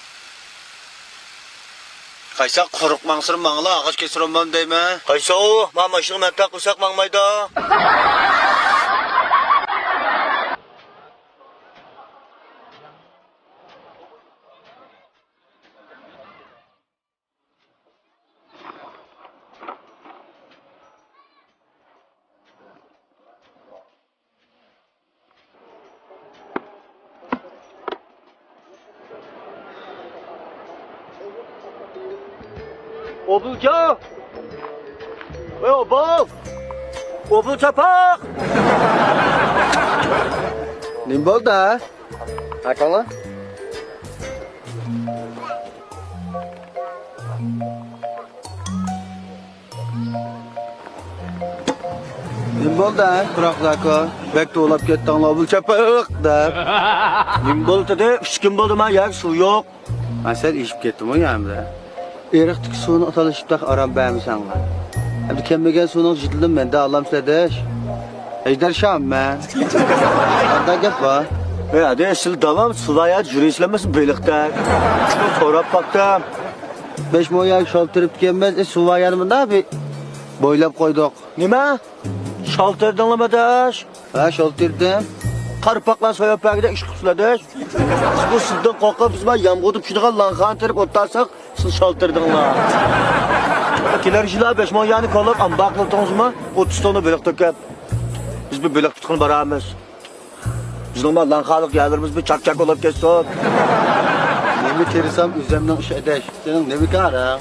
قايسا قۇرۇق ماڭسىرى ماڭلا، ئاغاچ كەسىۋالمام دەيمەن. قايسا ئۇ؟ ما ماشىنىغا مەنتە قىلساق ماڭمايدۇ. ئوبۇلجان! ۋەي، ئوبۇل! ئوبۇل چاپاق! نېمە بولدى، ھە؟ ئاكاڭلار؟ نېمە بولدى، ھە، پۇراقلار ئاكا؟ بەك توۋلاپ كەتتىڭلار، ئوبۇل چاپىق دەپ. نېمە بولدى دېدى؟ ئۈچ كۈن بولدى، مانا يەرگە سۇ يوق. مەن سەل ئېشىپ كەتتىمغۇ يا ئەمدى. ئېرىقتىكى سۇنى تالىشىپ تېخى ئارام بەرمىسەڭلار. ئەمدى كەلمىگەن سۇنىڭ جېدىلىنى مەندە ئالامسىلەر ئاداش. ھەيدەر شام مەن. قانداق گەپ بار؟ ئەي ئاداش، سىلەر داۋام سۇ بايا جۈرۈشلەمسە بېلىقتەك. سوراپ باقتىم. بەش مو يەرگە شالتىرىپتىكەنمىز، ئى، سۇ بار يەنە مۇندا بىر بويلاپ قويدۇق. نېمە؟ شالتىردىڭلىمۇ ئاداش؟ ھە، شالتىردىم. قارپاقلار سوياپ بەرگۈدەك ئىش قىپسىلەر ئاداش. بىز بۇ سىزدىن قورقۇپ، بىز مانا يامغۇر پىشىدىغان لانخانا تېرىپ ئولتۇرساق، سىز شالتىردىڭلار. كېلەر يىلى بەش مو يەرنى كوللاپ ئامبار قىلىۋېتىڭىزمۇ؟ ئوتتۇز توننا بېلىق تۆكۈپ، بىز بىر بېلىق تۇتقىلى بارىمىز. بىزنىڭ مانا لانخانىلىق يەرلىرىمىز بىر چاك-چاك بولۇپ كەتسۇن. نېمە تېرىسام ئۆزۈمنىڭ ئىشى ئاداش. سېنىڭ نېمە كارىڭ؟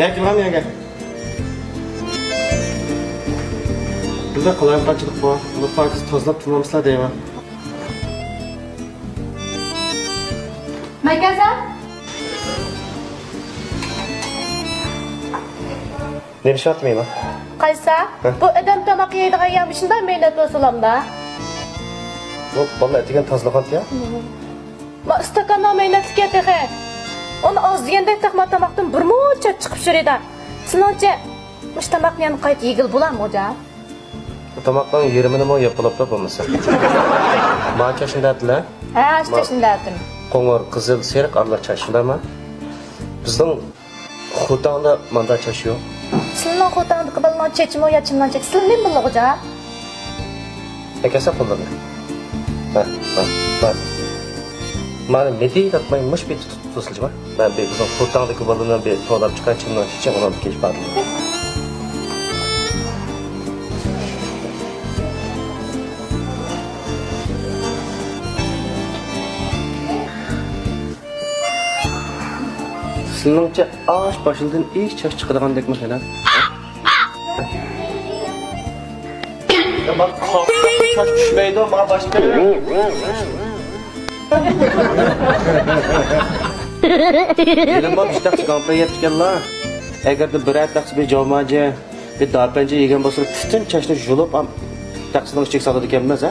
يا كىم يەرگە؟ بىزدە قالايمىقانچىلىق بار. بۇ پاكىز تازىلاپ تۇرمامسىلەر دەيمەن. مەيكەنسەن؟ نېمە ئىشۋاتتى مېنىڭ؟ قايسا؟ ھە؟ بۇ ئادەم تاماق يەيدىغان يەر مۇشۇنداق مەينەت بولسىلا ئۇنداق. بۇ بالىلار ئەتىگەن تازىلىغانتى يا؟ ما ئىستاكاننىڭ مەينەتلىكى تېخى. ئۇنى ئاز دېگەندەك تېخىمۇ تاماقتىن بىرمۇنچە چىقىپ يۈرىدۇ. سېنىڭچە، مۇشۇ تاماقنى يەنە قايتا يېگىلى بولارمۇ، خوجا؟ بۇ تاماقنىڭ يېرىمىنىمۇ يەپ بولۇپلا بولمىسا. مانا چاچنى دەتىلە. ھە، ئاشۇ چاچنى دەتىم. قوڭۇر، قىزىل، سېرىق ئارىلىق چاچ، شۇنداقمۇ؟ بىزنىڭ خوتەندە مانداق چاچ يوق. سىلىنىڭ خوتەندىكى بالىنىڭ چېچىمۇ يا چىمنىڭ چېچى؟ سىلى نېمە بىلىدۇ، خوجا؟ ئەكەلسە قوللىرىنى. ھە، ھە، ھە. مانا مىدىي تارتماي مۇش بېتى تۇتۇپ تۇرسىلىجىما. مەن بىر بىزنىڭ خوتەندىكى بالىنىڭ بىر توۋلاپ چىققان چىمنىڭ چېچى ئۇنىڭدىكى ئىپادىلىنى. سىلىنىڭچە ئاش باشلىدىن ئىش چاچ چىقىدىغاندەكمۇ خېلى؟ يا، ماڭا قاپاق چاچ چۈشمەيدۇ، ماڭا باشقا. ھېلىمۇ بىر تەخسە گاڭپەي يەپتىكەنلا. ئەگەردە بىرەر تەخسە بىر جاۋماجى، بىر داپەنجە يېگەن بولسا، پۈتۈن چاچنى يۇلۇپ، ئام، تەخسىنىڭ ئىچىگە سالىدىكەنمىز، ھە؟